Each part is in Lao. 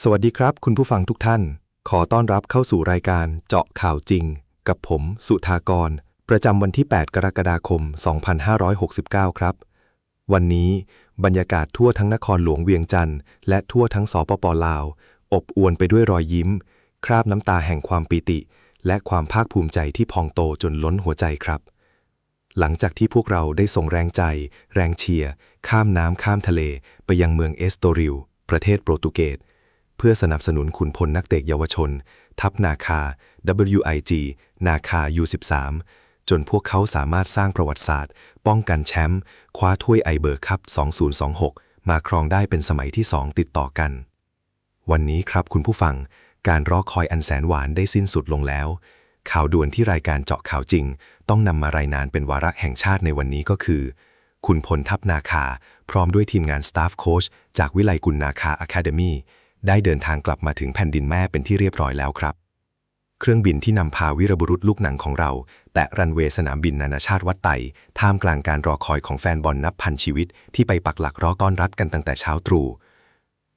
สวัสดีครับคุณผู้ฟังทุกท่าน ขอต้อนรับเข้าสู่รายการเจาะข่าวจริง กับผม สุธากร ประจำวันที่ แปด กรกฎาคม สองพันห้าร้อยหกสิบเก้า ครับ วันนี้บรรยากาศทั่วทั้งนครหลวงเวียงจันทร์ และทั่วทั้ง สปป ลาว อบอวลไปด้วยรอยยิ้ม คราบน้ำตาแห่งความปีติ และความภาคภูมิใจที่พองโตจนล้นหัวใจครับ หลังจากที่พวกเราได้ส่งแรงใจ แรงเชียร์ ข้ามน้ำข้ามทะเล ไปยังเมืองเอสโตริล ประเทศโปรตุเกส เพื่อสนับสนุนขุนพลนักเตะเยาวชน ทัพนาคา ดับเบิลยูไอจี นาคา ยู สิบสาม จนพวกเขาสามารถสร้างประวัติศาสตร์ ป้องกันแชมป์ คว้าถ้วยไอเบอร์คัพ สองพันยี่สิบหก มาครองได้เป็นสมัยที่สองติดต่อกัน วันนี้ครับคุณผู้ฟัง การรอคอยอันแสนหวานได้สิ้นสุดลงแล้ว ข่าวด่วนที่รายการเจาะข่าวจริง ต้องนำมารายงานเป็นวาระแห่งชาติในวันนี้ก็คือ ขุนพลทัพนาคา พร้อมด้วยทีมงาน Staff Coach จากวิไลกุลนาคา Academy ได้เดินทางกลับมาถึงแผ่นดินแม่เป็นที่เรียบร้อยแล้วครับ เครื่องบินที่นำพาวีรบุรุษลูกหนังของเรา แตะรันเวย์สนามบินนานาชาติวัดไต ท่ามกลางการรอคอยของแฟนบอลนับพันชีวิต ที่ไปปักหลักรอต้อนรับกันตั้งแต่เช้าตรู่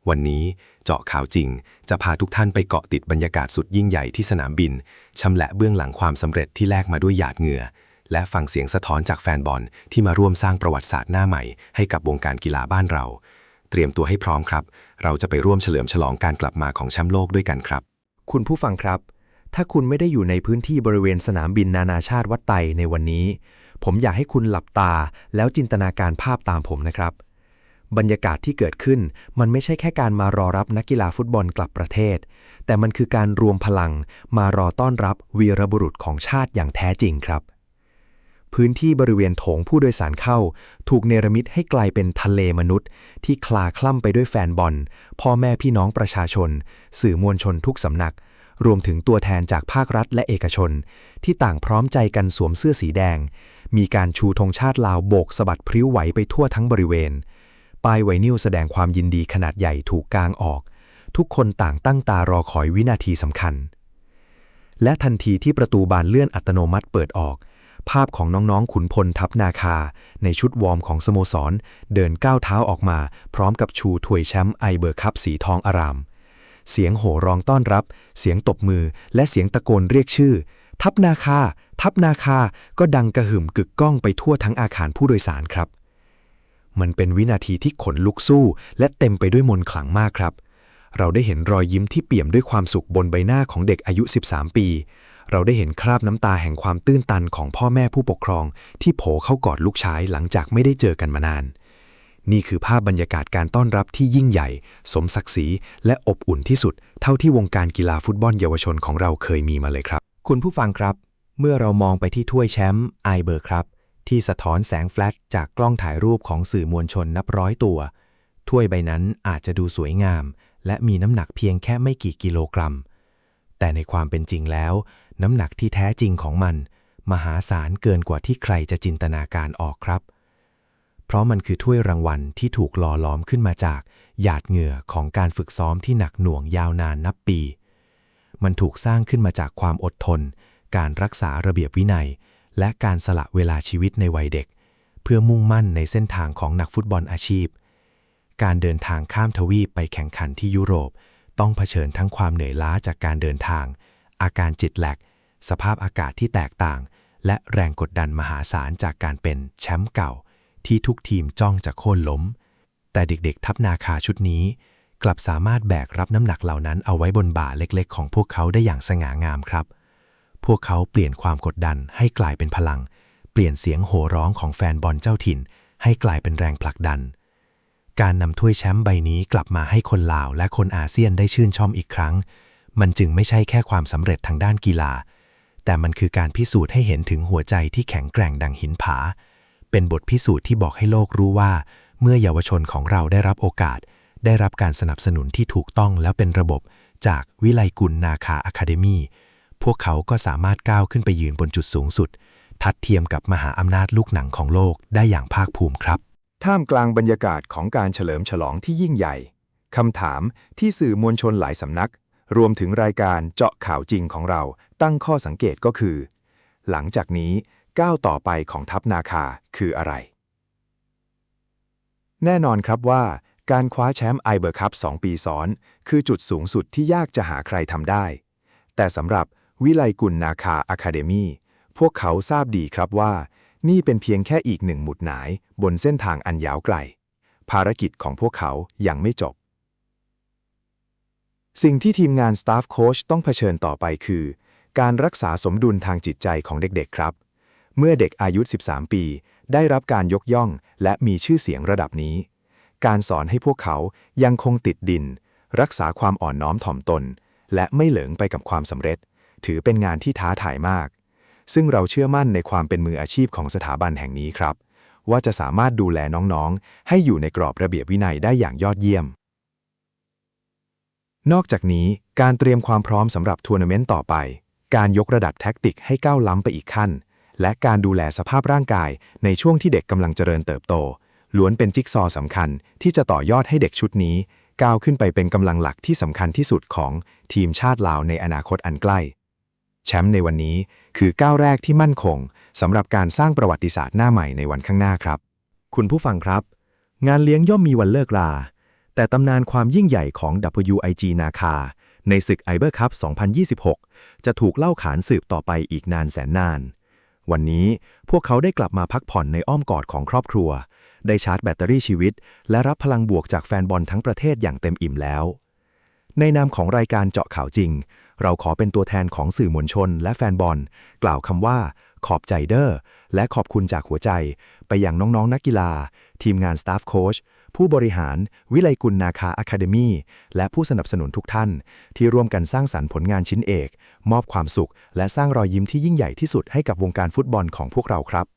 วันนี้เจาะข่าวจริง จะพาทุกท่านไปเกาะติดบรรยากาศสุดยิ่งใหญ่ที่สนามบิน ชำแหละเบื้องหลังความสำเร็จที่แลกมาด้วยหยาดเหงื่อ และฟังเสียงสะท้อนจากแฟนบอลที่มาร่วมสร้างประวัติศาสตร์หน้าใหม่ให้กับวงการกีฬาบ้านเรา เตรียมตัวให้พร้อมครับ เราจะไปร่วมเฉลิมฉลองการกลับมาของแชมป์โลกด้วยกันครับ คุณผู้ฟังครับ ถ้าคุณไม่ได้อยู่ในพื้นที่บริเวณสนามบินนานาชาติวัดไตในวันนี้ ผมอยากให้คุณหลับตาแล้วจินตนาการภาพตามผมนะครับ บรรยากาศที่เกิดขึ้น มันไม่ใช่แค่การมารอรับนักกีฬาฟุตบอลกลับประเทศ แต่มันคือการรวมพลังมารอต้อนรับวีรบุรุษของชาติอย่างแท้จริงครับ พื้นที่บริเวณโถงผู้โดยสารเข้า ถูกเนรมิตให้กลายเป็นทะเลมนุษย์ ที่คลาคล่ำไปด้วยแฟนบอล พ่อแม่พี่น้องประชาชน สื่อมวลชนทุกสำนัก รวมถึงตัวแทนจากภาครัฐและเอกชน ที่ต่างพร้อมใจกันสวมเสื้อสีแดง มีการชูธงชาติลาวโบกสะบัดพริ้วไหวไปทั่วทั้งบริเวณ ป้ายไวนิลแสดงความยินดีขนาดใหญ่ถูกกางออก ทุกคนต่างตั้งตารอคอยวินาทีสำคัญ และทันทีที่ประตูบานเลื่อนอัตโนมัติเปิดออก ภาพของน้องๆขุนพลทัพนาคา ในชุดวอร์มของสโมสร เดินก้าวเท้าออกมา พร้อมกับชูถ้วยแชมป์ไอเบอร์คัพสีทองอาราม เสียงโห่ร้องต้อนรับ เสียงตบมือ และเสียงตะโกนเรียกชื่อ ทัพนาคา ทัพนาคา ก็ดังกระหึ่มกึกก้องไปทั่วทั้งอาคารผู้โดยสารครับ มันเป็นวินาทีที่ขนลุกสู้ และเต็มไปด้วยมนต์ขลังมากครับ เราได้เห็นรอยยิ้มที่เปี่ยมด้วยความสุขบนใบหน้าของเด็กอายุ สิบสาม ปี เราได้เห็นคราบน้ำตาแห่งความตื้นตันของพ่อแม่ผู้ปกครอง ที่โผล่เข้ากอดลูกชายหลังจากไม่ได้เจอกันมานาน นี่คือภาพบรรยากาศการต้อนรับที่ยิ่งใหญ่ สมศักดิ์ศรี และอบอุ่นที่สุด เท่าที่วงการกีฬาฟุตบอลเยาวชนของเราเคยมีมาเลยครับ คุณผู้ฟังครับ เมื่อเรามองไปที่ถ้วยแชมป์ไอเบอร์คัพ ที่สะท้อนแสงแฟลชจากกล้องถ่ายรูปของสื่อมวลชนนับร้อยตัว ถ้วยใบนั้นอาจจะดูสวยงาม และมีน้ำหนักเพียงแค่ไม่กี่กิโลกรัม แต่ในความเป็นจริงแล้ว น้ำหนักที่แท้จริงของมัน มหาศาลเกินกว่าที่ใครจะจินตนาการออกครับ เพราะมันคือถ้วยรางวัลที่ถูกหล่อหลอมขึ้นมาจากหยาดเหงื่อของการฝึกซ้อมที่หนักหน่วงยาวนานนับปี มันถูกสร้างขึ้นมาจากความอดทน การรักษาระเบียบวินัย และการสละเวลาชีวิตในวัยเด็ก เพื่อมุ่งมั่นในเส้นทางของนักฟุตบอลอาชีพ การเดินทางข้ามทวีปไปแข่งขันที่ยุโรป ต้องเผชิญทั้งความเหนื่อยล้าจากการเดินทาง อาการเจ็ตแล็ก สภาพอากาศที่แตกต่าง และแรงกดดันมหาศาลจากการเป็นแชมป์เก่า ที่ทุกทีมจ้องจะโค่นล้ม แต่เด็กๆทัพนาคาชุดนี้ กลับสามารถแบกรับน้ำหนักเหล่านั้นเอาไว้บนบ่าเล็กๆของพวกเขาได้อย่างสง่างามครับ พวกเขาเปลี่ยนความกดดันให้กลายเป็นพลัง เปลี่ยนเสียงโห่ร้องของแฟนบอลเจ้าถิ่นให้กลายเป็นแรงผลักดัน การนำถ้วยแชมป์ใบนี้กลับมาให้คนลาวและคนอาเซียนได้ชื่นชมอีกครั้ง มันจึงไม่ใช่แค่ความสำเร็จทางด้านกีฬา แต่มันคือการพิสูจน์ให้เห็นถึงหัวใจที่แข็งแกร่งดังหินผา เป็นบทพิสูจน์ที่บอกให้โลกรู้ว่า เมื่อเยาวชนของเราได้รับโอกาส ได้รับการสนับสนุนที่ถูกต้องและเป็นระบบ จากวิไลกุลนาคาอะคาเดมี พวกเขาก็สามารถก้าวขึ้นไปยืนบนจุดสูงสุด ทัดเทียมกับมหาอำนาจลูกหนังของโลกได้อย่างภาคภูมิครับ ท่ามกลางบรรยากาศของการเฉลิมฉลองที่ยิ่งใหญ่ คำถามที่สื่อมวลชนหลายสำนัก รวมถึงรายการเจาะข่าวจริงของเรา ตั้งข้อสังเกตก็คือ หลังจากนี้ ก้าวต่อไปของทัพนาคาคืออะไร แน่นอนครับว่า ການຄວ້າແຊ້ມໄອເບີຄັບສອງປີຊ້ອນ ຄືຈຸດສູງສຸດທີ່ຍາກຈະຫາໃຄທຳໄດ້. ແຕ່ສຳລັບວິໄລກຸນນາຄາອາຄາເດມີ ພວກເຂົາຊາບດີຄັບວ່າ ນີ້ເປັນພຽງແຄ່ອີກໜຶ່ງໝຸດໝາຍບົນເສັ້ນທາງອັນຍາວໄກ. ພາລະກິດຂອງພວກເຂົາຍັງໄມ່ຈົບ. ສິ່ງທີ່ທີມງານສະຕາຟໂຄຊຕ້ອງຜະເຊີນຕໍ່ໄປຄື ການລັກສາສົມດຸນທາງຈິດໃຈຂອງເດັກໆ ຄັບ. ເມື່ອເດັກອາຍຸສິບສາມປີໄດ້ຮັບການຍົກຍ້ອງ ແລະ ມີຊື່ສຽງລະດັບນີ້, ການສອນໃຫ້ພວກເຂົາຍັງຄົງຕິດດິນ, ຮັກສາຄວາມອ່ອນນ້ອມຖ່ອມຕົນ ແລະ ໄມ່ເຫຼີງໄປກັບຄວາມສຳເລັດ ຖືເປັນງານທີ່ທ້າທາຍມາກ. ຊຶ່ງເຮົາເຊື່ອໝັ້ນໃນຄວາມເປັນມືອາຊີບຂອງສະຖາບັນແຫ່ງນີ້ຄັບ ວ່າຈະສາມາດດູແລນ້ອງໆ ໃຫ້ຢູ່ໃນກຣອບລະບຽບວິໄນໄດ້ຢ່າງຍອດຢ້ຽມ. ນອກຈາກນີ້, ການຕຽມຄວາມພ້ອມສຳລັບທົວນາເມັນຕໍ່ໄປ, ການຍົກລະດັບແທັກຕິກໃຫ້ກ້າວລ້ຳໄປອີກຂັ້ນ ແລະ ການດູແລສະພາບຮ່າງກາຍໃນຊ່ວງທີ່ເດັກກຳລັງຈະເລີນເຕີບໂຕ, ລ້ວນເປັນຈິກຊໍສຳຄັນທີ່ຈະຕໍ່ຍອດໃຫ້ເດັກຊຸດນີ້ກ້າວຂຶ້ນໄປເປັນກຳລັງຫຼັກທີ່ສຳຄັນທີ່ສຸດຂອງທີມຊາດລາວໃນອະນາຄົດອັນໃກ້. ແຊ້ມໃນວັນນີ້ຄືກ້າວແລກທີ່ໝັ້ນຄົງສຳລັບການສ້າງປະຫວັດຕິສາດໜ້າໃໝ່ໃນວັນຂ້າງໜ້າຄັບ. ຄຸນຜູ້ຟັງຄັບ, ງານລ້ຽງຍ່ອມມີວັນເລີກລາ, ແຕ່ຕຳນານຄວາມຍິ່ງໃຫຍ່ຂອງ WIG ນາຄາ ໃນສຶກໄອເບີຄັບສອງພັນຊາວຫົກ ຈະຖືກເລົ່າຂານສືບຕໍ່ໄປອີກນານແສນນານ. ວັນນີ້, ພວກເຂົາໄດ້ກັບມາພັກຜ່ອນໃນອ້ອມກອດຂອງຄອບຄົວ, ໄດ້ຊາດແບັດເຕີຣີຊີວິດ ແລະ ຮັບພະລັງບວກຈາກແຟນບອນທັງປະເທດຢ່າງເຕັມອີ່ມແລ້ວ. ໃນນາມຂອງລາຍການເຈາະຂ່າວຈິງ, ເຮົາຂໍເປັນຕົວແທນຂອງສື່ມວນຊົນ ແລະ ແຟນບອນ ກ່າວຄຳວ່າ ຂອບໃຈເດີ້ ແລະ ຂອບຄຸນຈາກຫົວໃຈ ໄປຍັງນ້ອງໆນັກກິລາ, ທີມງານສະຕາຟໂຄຊ, ຜູ້ບໍລິຫານ, ວິໄລກຸນນາຄາອາຄາເດມີ ແລະ ຜູ້ສະໜັບສະໜູນທຸກທ່ານ ທີ່ຮ່ວມກັນສ້າງສັນຜົນງານຊິ້ນເອກ, ມອບຄວາມສຸກ ແລະ ສ້າງຮອຍຍິ້ມທີ່ຍິ່ງໃຫຍ່ທີ່ສຸດໃຫ້ກັບວົງການຟຸດບອນຂອງພວກເຮົາຄັບ.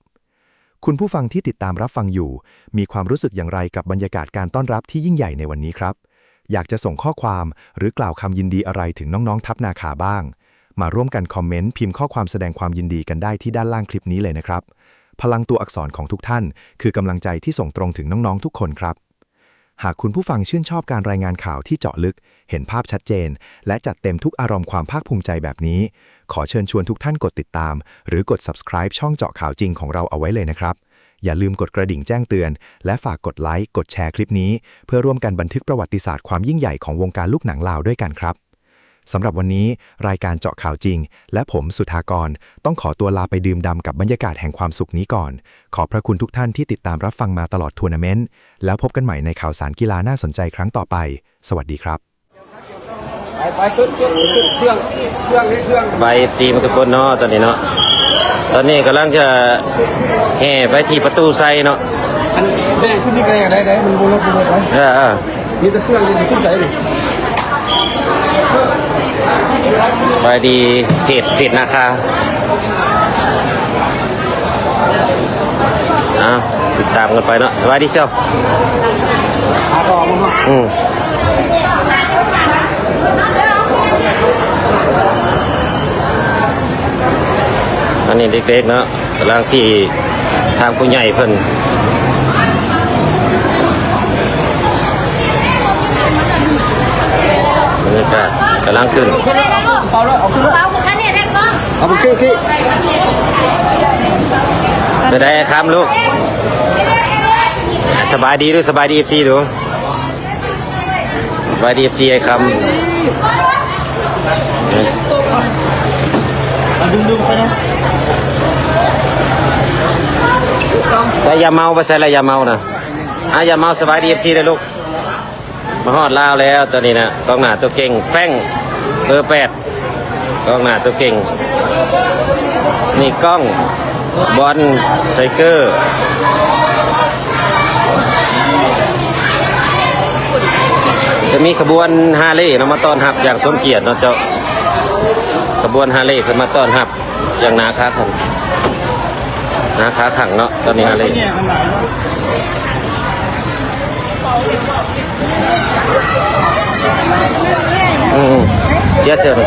ຄຸນຜູ້ຟັງທີ່ຕິດຕາມຮັບຟັງຢູ່ ມີຄວາມຮູ້ສຶກຢ່າງໄລກັບບັນຍາກາດການຕ້ອນຮັບທີ່ຍິ່ງໃຫຍ່ໃນວັນນີ້ຄັບ? ຢາກຈະສົ່ງຂໍ້ຄວາມ ຫຼື ກ່າວຄຳຍິນດີອະໄລເຖິງນ້ອງໆທັບນາຄາບ້າງ? ມາຮ່ວມກັນຄອມເມັນພິມຂໍ້ຄວາມສະແດງຄວາມຍິນດີກັນໄດ້ທີ່ດ້ານລ່າງຄລິບນີ້ເລີຍນະຄັບ. ພະລັງຕົວອັກສອນຂອງທຸກທ່ານ ຄືກຳລັງໃຈທີ່ສົ່ງຕົງເຖິງນ້ອງໆທຸກຄົນຄັບ. ຫາກຄຸນຜູ້ຟັງຊື່ນຊອບການລາຍງານຂ່າວທີ່ເຈາະເລິກ, ເຫັນພາບຊັດເຈນ ແລະ ຈັດເຕັມທຸກອາລົມຄວາມພາກພູມໃຈແບບນີ້, ຂໍເຊີນຊວນທຸກທ່ານກົດຕິດຕາມ ຫຼື ກົດ Subscribe ຊ່ອງເຈາະຂ່າວຈິງຂອງເຮົາເອົາໄວ້ເລີຍນະຄັບ. ຢ່າລືມກົດກະດິ່ງແຈ້ງເຕືອນ ແລະ ຝາກກົດໄລ, ກົດແຊຄລິບນີ້ ເພື່ອຮ່ວມກັນບັນທຶກປະຫວັດຕິສາດຄວາມຍິ່ງໃຫຍ່ຂອງວົງການລູກໜັງລາວດ້ວຍກັນຄັບ. ສຳລັບວັນນີ້, ລາຍການເຈາະຂ່າວຈິງ ແລະ ຜົມ ສຸທາກອນ ຕ້ອງຂໍຕົວລາໄປດື່ມດ່ຳກັບບັນຍາກາດແຫ່ງຄວາມສຸກນີ້ກ່ອນ. ຂອບພະຄຸນທຸກທ່ານທີ່ຕິດຕາມຮັບຟັງມາຕະຫຼອດທົວນາເມັນ, ແລ້ວພົບກັນໃໝ່ໃນຂ່າວສານກິລາໜ້າສົນໃຈຄັ້ງຕໍ່ໄປ. ສະຫວັດດີຄັບ. ໄປ ໄປ ຂຶ້ນ ຂຶ້ນ ຂຶ້ນເຄື່ອງ ເຄື່ອງ ເຄື່ອງ ສະບາຍ ເອັຟຊີ ໝົດທຸກຄົນເນາະ ຕອນນີ້ເນາະ. ຕອນນີ້ກຳລັງຈະແຫ່ໄປທີ່ປະຕູໄຊເນາະ. ອັນແບ່ງຂຶ້ນນີ້ກໍໄດ້ ໄດ້ ມັນບໍ່ລົດ ບໍ່ລົດໄປ. ເອີ ເອີ. ມີແຕ່ເຄື່ອງຢູ່ທີ່ໃສນີ້. ສະບາຍດີເພຈ ເພຈນາຄາ. ເອົາ ຕິດຕາມກັນໄປເນາະ. ສະບາຍດີເຊວ. ຫາຕໍ່ບໍ່ເນາະ. ອືມ. ອັນນີ້ເດັກໆເນາະ. ກຳລັງຊິທາງຜູ້ໃຫຍ່ເພິ່ນ ບັນຍາກາດກຳລັງຂຶ້ນ. ເອົາເລີຍ ເອົາຂຶ້ນເລີຍ ເອົາຂຶ້ນ ໂອເຄ ໂອເຄ. ເປັນໃດຄຳລູກ? ສະບາຍດີດູ ສະບາຍດີ ເອັຟຊີ ດູ. ສະບາຍດີ ເອັຟຊີ ໄອ້ຄຳ. ໃສ່ຢາເມົາ ໄປໃສ່ລະຢາເມົານະ. ອາ ຢາເມົາ ສະບາຍດີ ເອັຟຊີ ເດີ້ລູກ. ມາຮອດລາວແລ້ວຕອນນີ້ນະ. ກອງໜ້າຕົວເກັ່ງ ແຟງ ເບີແປດ. ກອງໜ້າຕົວເກັ່ງ ນີ້ກ້ອງ ບອນ ໄທເກີ ຈະມີຂະບວນຮາເລເນາະ ມາຕ້ອນຮັບຢ່າງສົມກຽດເນາະເຈົ້າ. ຂະບວນຮາເລເພິ່ນມາຕ້ອນຮັບຢ່າງໜາຄາຄັງ ໜາຄາຄັງເນາະ ຕອນນີ້ຮາເລ. ອືມ ເຈຍເຊີນ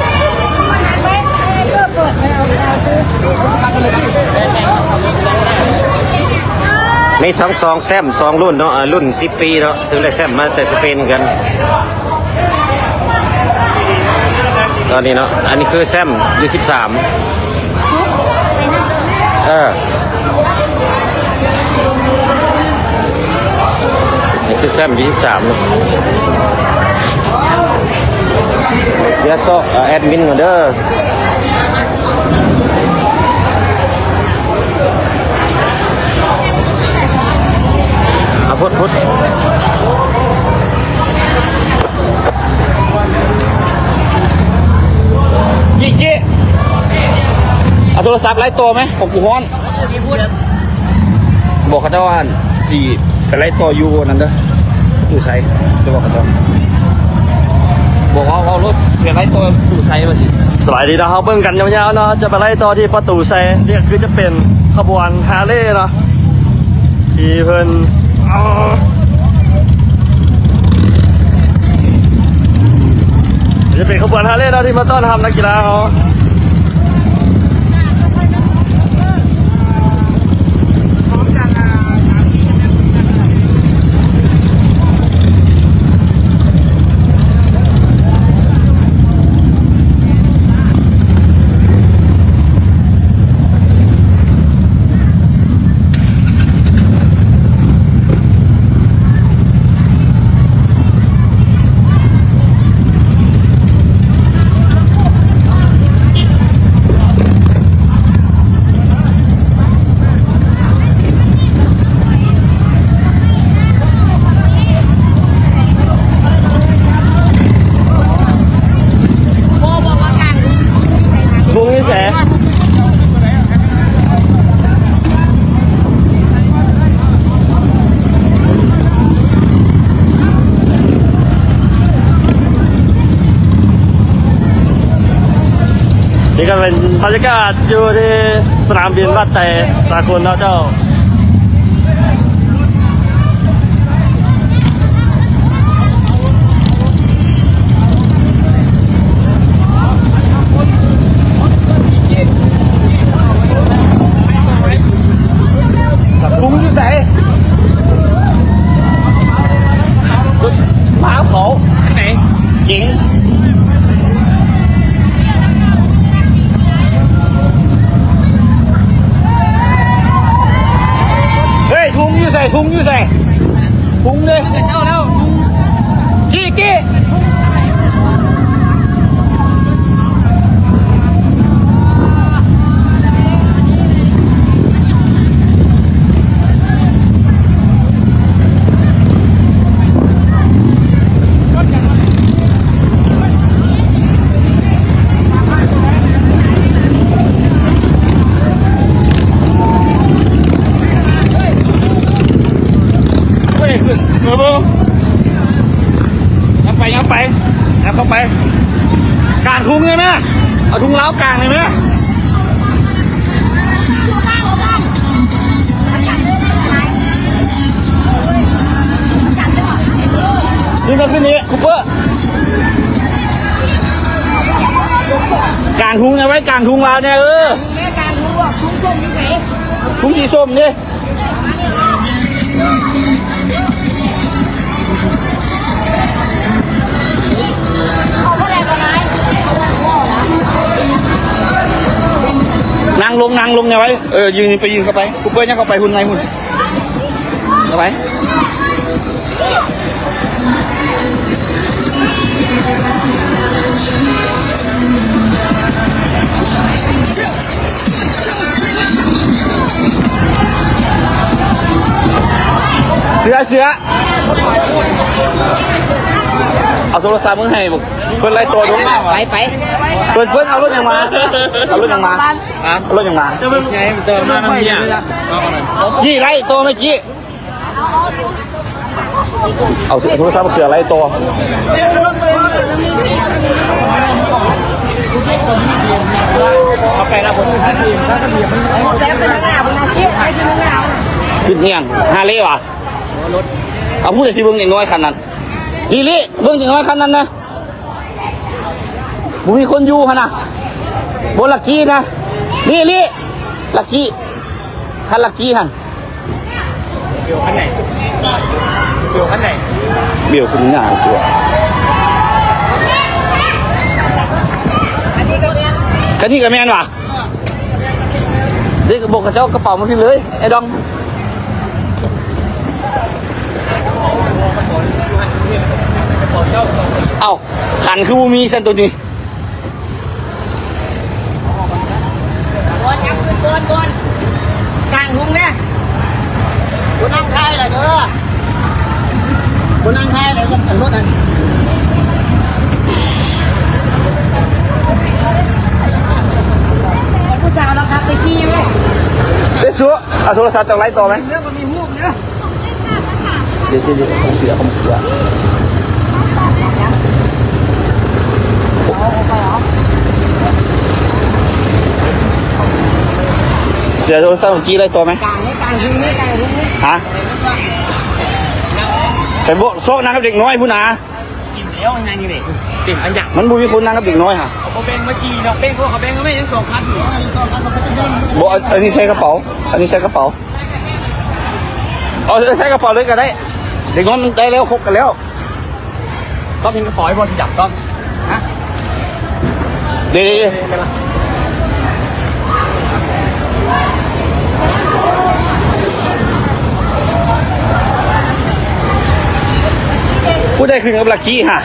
ມີທັງສອງແຊ້ມ ສອງລຸ້ນເນາະ. ອາ ລຸ້ນສິບປີເນາະ ເຊິ່ງໄດ້ແຊ້ມມາແຕ່ສະເປນຄືກັນ. ຕອນນີ້ເນາະ ອັນນີ້ຄືແຊ້ມຢູ່ສິບສາມ. ເອີ ນີ້ ຄືແຊມ ຊາວສາມ ເນາະ. ດຽວຊອກ ເອີ ແອດມິນກ່ອນເດີ. ອາ ພຸດ ພຸດ. ເຈ້ ເຈ້ ເອົາໂທລະສັບໄລຕໍ່ໄໝ? ຂອງກູຮ້ອນ. ບອກເຂົາເຈົ້າວ່າ ອັນ ຊິໄປໄລຕໍ່ຢູ່ນັ້ນເດີ ປະຕູໄຊ. ຈະບອກເຂົາເຈົ້າ ບອກວ່າເອົາລົດໄປໄລຕໍ່ປະຕູໄຊວ່າຊີ້. ສະບາຍດີເນາະ, ເຮົາເບິ່ງກັນຍາວໆເນາະ, ຈະໄປໄລຕໍ່ທີ່ປະຕູໄຊ. ນີ້ກໍຄືຈະເປັນຂະບວນຮາເລເນາະ ທີ່ເພິ່ນ ເອີ ຈະເປັນຂະບວນຮາເລເນາະ ທີ່ມາຕ້ອນຮັບນັກກິລາເຮົາ. ນີ້ກໍເປັນບັນຍາກາດຢູ່ທີ່ສະໜາມບິນບາດໄຕສາກົນເນາະເຈົ້າ. ທຸງຢູ່ໃສ? ມາເຂົາ ໄປເກັ່ງ. ເຮີ້ຍ ທຸງຢູ່ໃສ? ທຸງຢູ່ໃສ? ພຸງເດ້ ເຈົ້າແລ້ວ ຂີ້ ຂີ້. ເອີ ເບິ່ງ ຍັບໄປ ຍັບໄປ ຍັບເຂົ້າໄປ ກາງທຸງເລີຍນະ ເອົາທຸງລາວກາງເລີຍນະ. ນີ້ກໍຄືນີ້ ຄູເປີ ກາງທຸງເອົາໄວ້ ກາງທຸງລາວແດ່ ເອີ ແມ່ກາງທຸງ ທຸງສົ້ມຢູ່ໃສ? ທຸງສີສົ້ມນີ້. ນັ່ງລົງ ນັ່ງລົງແນວໄວ້ ເອີ ຢືນໄປ ຢືນເຂົ້າໄປ ຄູເປີຍັງເຂົ້າໄປຮຸ່ນໃນຮຸ່ນ ເຂົ້າໄປ. ເສືອ ເສືອ ເອົາໂທລະສັບມຶງໃຫ້ເພິ່ນໄລ່ຕໍ່ດູ ໄປ ໄປ ເພິ່ນ ເພິ່ນເອົາລົດຫຍັງມາ? ເອົາລົດຫຍັງມາ? ຮະ? ເອົາລົດຫຍັງມາ? ເຈົ້າເບິ່ງໃຫຍ່ເຕີມານຳເມຍ ຈີ້ໄລ່ຕໍ່ແມ່ຈີ້. ເອົາໂທລະສັບເສືອໄລ່ຕໍ່ ເອົາໄປແລ້ວ ຂຶ້ນອີ່ຫຍັງ ຮາເລຫວາ? ເອົາຜູ້ໃດຊິເບິ່ງເດັກນ້ອຍຄັນນັ້ນ ລີ່ ລີ່ ເບິ່ງເດັກນ້ອຍຄັນນັ້ນນະ ບໍ່ມີຄົນຢູ່ຫັ້ນນະ ບໍ່ ລັກກີ້ນະ ລີ່ ລີ່ ລັກກີ້ ຄັນລັກກີ້ຫັ້ນ. ເບວຄັນໃດ? ເບວຄັນໃດ? ເບວຄືງາມຕົວະ ຄັນນີ້ກໍແມ່ນຫວາ? ເດ້ ບອກເຂົາເຈົ້າກະເປົາມາພີ້ເລີຍ ໄອ້ດອງ. ເອົ້າ ຂັນຄືບໍ່ມີຊັ້ນໂຕນີ້? ບອນ ຍັບຂຶ້ນ ບອນ ບອນ ກາງທຸງແດ່. ບໍ່ນັ່ງຖ່າຍລະເດີ ບໍ່ນັ່ງຖ່າຍລະ ລົດຫັ້ນ ຜູ້ສາວລາວຂັບໄປຂີ່ເລີຍ. ເດຊູ ເອົາໂທລະສັບເຈົ້າໄລຕໍ່ໄໝ? ເລື່ອງມັນມີຮູບເດີ. ເດ ເດ ເດ ຂອງເສຍ ຂອງເສຍ ເສຍໂທລະສັບເມື່ອກີ້ໄດ້ຕໍ່ໄໝ? ກາງນີ້ ກາງຫຶງນີ້ ກາງຫຶງນີ້ ຮະ? ໄປເບາະໂຊະນັ່ງກັບເດັກນ້ອຍພຸ້ນນາ. ອີ່ມແລ້ວ ນັ່ງຢູ່ນີ້ ເຕັມອັນຍັງ ມັນບໍ່ມີຄົນນັ່ງກັບເດັກນ້ອຍຫະ. ເຂົາບໍ່ແບ່ງມາຂີ່ເນາະ ແບ່ງ ເຂົາແບ່ງເອົາໄວ້ຍັງສອງຄັນຢູ່. ບໍ່ ອັນ ອັນນີ້ໃສ່ກະເປົາ ອັນນີ້ໃສ່ກະເປົາ. ເອົາໃສ່ກະເປົາເລີຍກໍໄດ້ ເດັກນ້ອຍມັນໄດ້ແລ້ວ ຄົບກັນແລ້ວ. ຕ້ອມເຫັນກະເປົາບໍ່ ສີດຳ ຕ້ອມ? ຮະ? ເດ້ໆ ຜູ້ໃດຂຶ້ນກັບລັກກີ້ຫະ?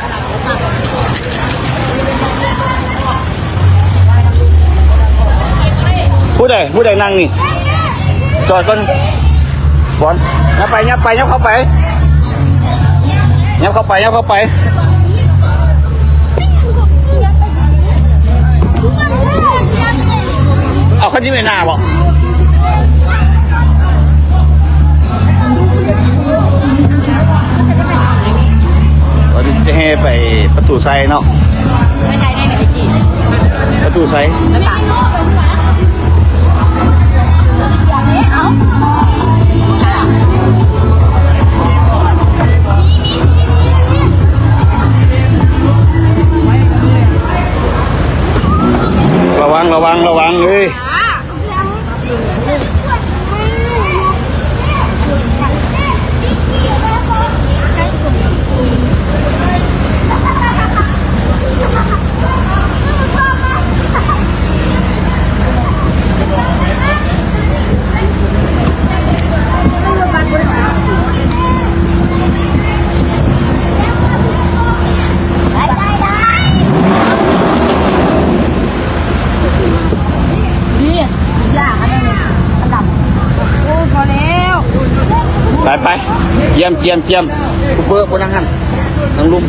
ຜູ້ໃດ ຜູ້ໃດນັ່ງນີ້? ຈອດກ່ອນ ບອນ ຫຍັບໄປ ຫຍັບໄປ ຫຍັບເຂົ້າໄປ ຫຍັບເຂົ້າໄປ ຫຍັບເຂົ້າໄປ. ເອົາ ຄັນນີ້ໄປໜ້າບໍ? ຕອນນີ້ຈະແຫ່ໄປປະຕູໄຊເນາະ. ໄປໃສແດ່ ໄປກີ້ ປະຕູໄຊ. ລະວັງ ລະວັງ ລະວັງເອີຍ. ໄປ ໄປ ກຽມ ກຽມ ກຽມ ຄູເປີ້ ບໍ່ນັ່ງຫັ້ນ ນັ່ງລຸ່ມ.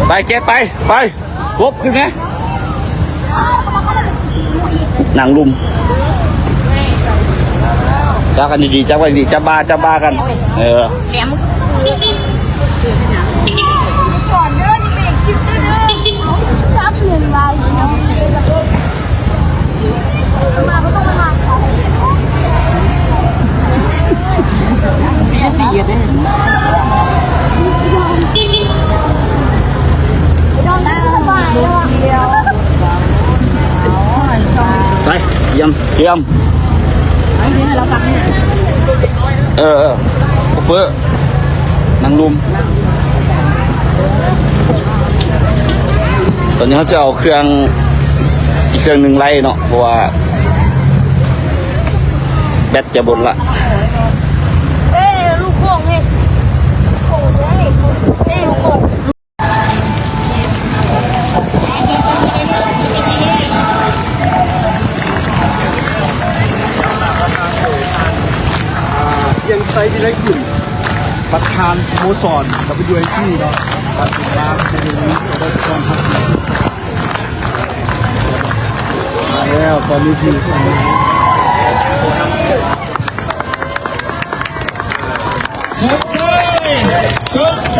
ໄປ ເຈັດ ໄປ ໄປ. ກົບຂຶ້ນແມ ນັ່ງລຸ່ມ. ຈັບກັນດີໆ ຈັບກັນດີໆ ຈັບບ່າ ຈັບບ່າກັນ ເອີ. ໄປ ກຽມ ກຽມ ເອີ ເອີ ໂຊເຟີ ນັ່ງລຸ່ມ. ຕອນນີ້ເຮົາຈະເອົາເຄື່ອງ ອີກເຄື່ອງໜຶ່ງໄລ່ເນາະ ເພາະວ່າແບັດຈະໝົດລະ. ເອີ ລູກໂປ່ງເດ ເອີ ລູກໂປ່ງ. ວຽງໄຊ ວິໄລກຸນ ປະທານສະໂມສອນ WIP ເນາະ ປະທານ ມາແລ້ວ ຕອນນີ້ທີ່ ສົມໄຊ ສົມໄຊ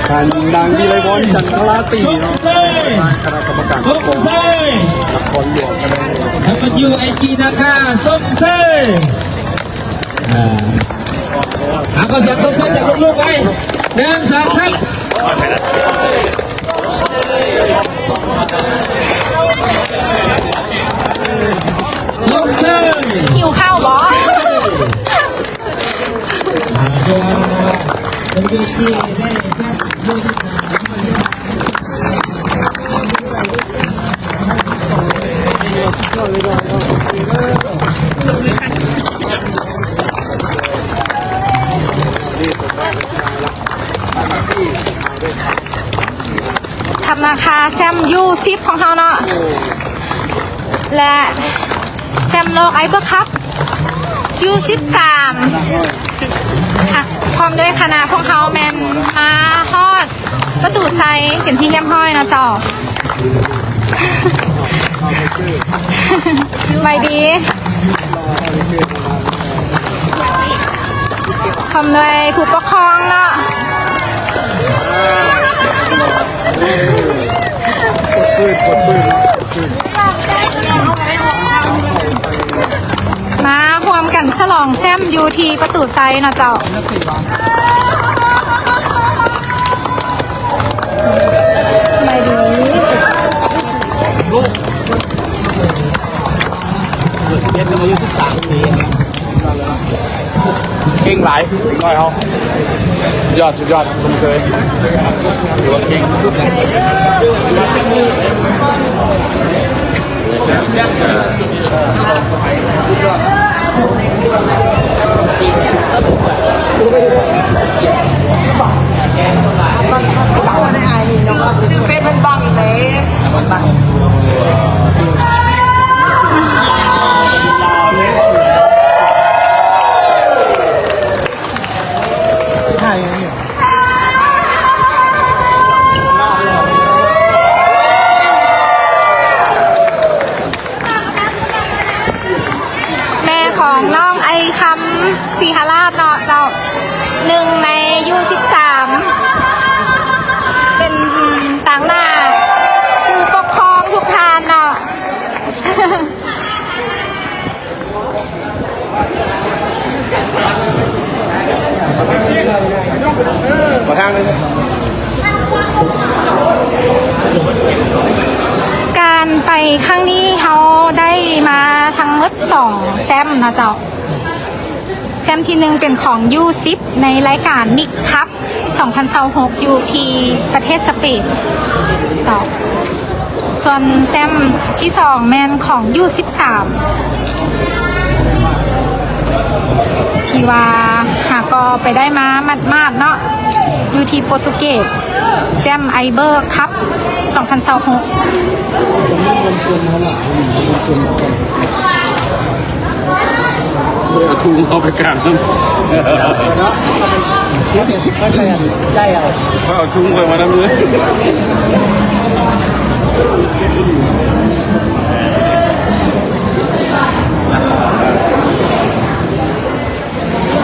ທ່ານນາງ ວິໄລວອນ ຈັນທະລາຕີເນາະ ປະທານຄະນະກຳມະການປົກຄອງນະຄອນຫຼວງ WIP ນະຄາ ສົມໄຊ. ອ່າ ເອົາ ຂໍສຽງຊົມເຊີຍຈາກລູກໆ ໄວ້ ໜຶ່ງ ສອງ ສາມ. ຊົມເຊີຍ ຫິວເຂົ້າບໍ? ອ່າ ເປັນເວທີໄດ້ຈັດຢູ່ທີ່ສາມ. ນາຄາແຊ້ມຢູສິບຂອງເຮົາເນາະ ແລະ ແຊ້ມໂລກໄອເບີຄັບຢູສິບສາມ ອ່ະ ພ້ອມດ້ວຍຄະນະພວກເຮົາແມ່ນມາຮອດປະຕູໄຊເປັນທີ່ຮຽບຮ້ອຍເນາະເຈົ້າ. ສະບາຍດີ ພ້ອມດ້ວຍຜູ້ປົກຄອງເນາະ ມາຮ່ວມກັນສະຫຼອງແຊ້ມຢູ່ທີ່ປະຕູໄຊເນາະເຈົ້າ. ສະບາຍດີ ເກັ່ງຫຼາຍເດັກນ້ອຍເຮົາ ຍອດ ສຸດຍອດ ຊົມເຊີຍ ຖືວ່າເກັ່ງສຸດ. ຊື່ເຟສມັນບັງເດ້ ມັນບັງ. ແມ່ຂອງນ້ອງໄອຄຳ ສີຫະລາດເນາະເຈົ້າ ໜຶ່ງໃນຢູສິບສາມ ເປັນຕາງໜ້າຜູ້ປົກຄອງທຸກທ່ານເນາະ. ການໄປຄັ້ງນີ້ເຮົາໄດ້ມາທັງໝົດສອງແຊ້ມນະເຈົ້າ. ແຊ້ມທີໜຶ່ງເປັນຂອງຢູສິບໃນລາຍການມິກຄັບ ສອງພັນຊາວຫົກ ຢູ່ທີ່ປະເທດສະເປນເຈົ້າ. ສ່ວນແຊ້ມທີສອງແມ່ນຂອງຢູສິບສາມ ທີ່ວ່າຫາກໍໄປໄດ້ມາໝາດໆເນາະ ຢູ່ທີ່ໂປຣຕຸເກດ ແຊ້ມໄອເບີຄັບ ສອງພັນຊາວຫົກ. ບໍ່ໄດ້ເອົາທຸງເຂົ້າໄປກາງນຳ ຂ້ອຍເອົາທຸງຂ້ອຍມານຳເລີຍ.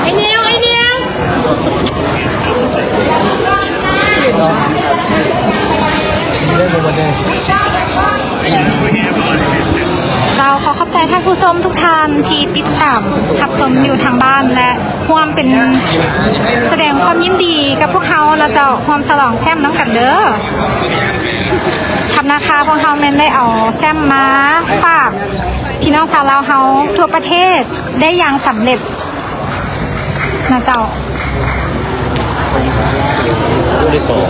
ໄອ້ນິວ ໄອ້ນິວ ເຈົ້າ ຂໍຂອບໃຈທ່ານຜູ້ຊົມທຸກທ່ານທີ່ຕິດຕາມຮັບຊົມຢູ່ທາງບ້ານ ແລະ ຮ່ວມເປັນ ສະແດງຄວາມຍິນດີກັບພວກເຮົາເນາະເຈົ້າ ຮ່ວມສະຫຼອງແຊ້ມນຳກັນເດີ້. ທັບນາຄາພວກເຮົາແມ່ນໄດ້ເອົາແຊ້ມມາຝາກພີ່ນ້ອງຊາວລາວເຮົາທົ່ວປະເທດໄດ້ຢ່າງສຳເລັດນະເຈົ້າ. ຜູ້ທີ່ສອງ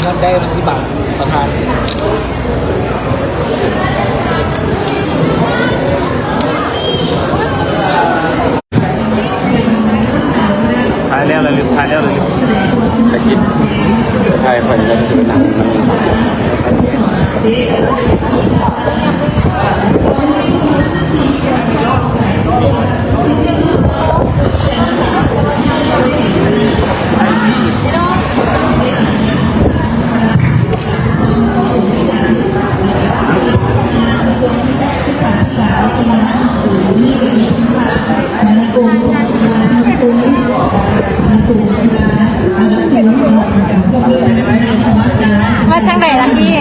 ນັບໄດ້ມັນຊິບາດ ປະທານ ຖ່າຍແລ້ວລະລືມ ຖ່າຍແລ້ວລະລືມ ຕະກິດ ຖ່າຍໄປແລ້ວຈະໄປນັ່ງ. ວ່າຈັ່ງໃດລະພີ່?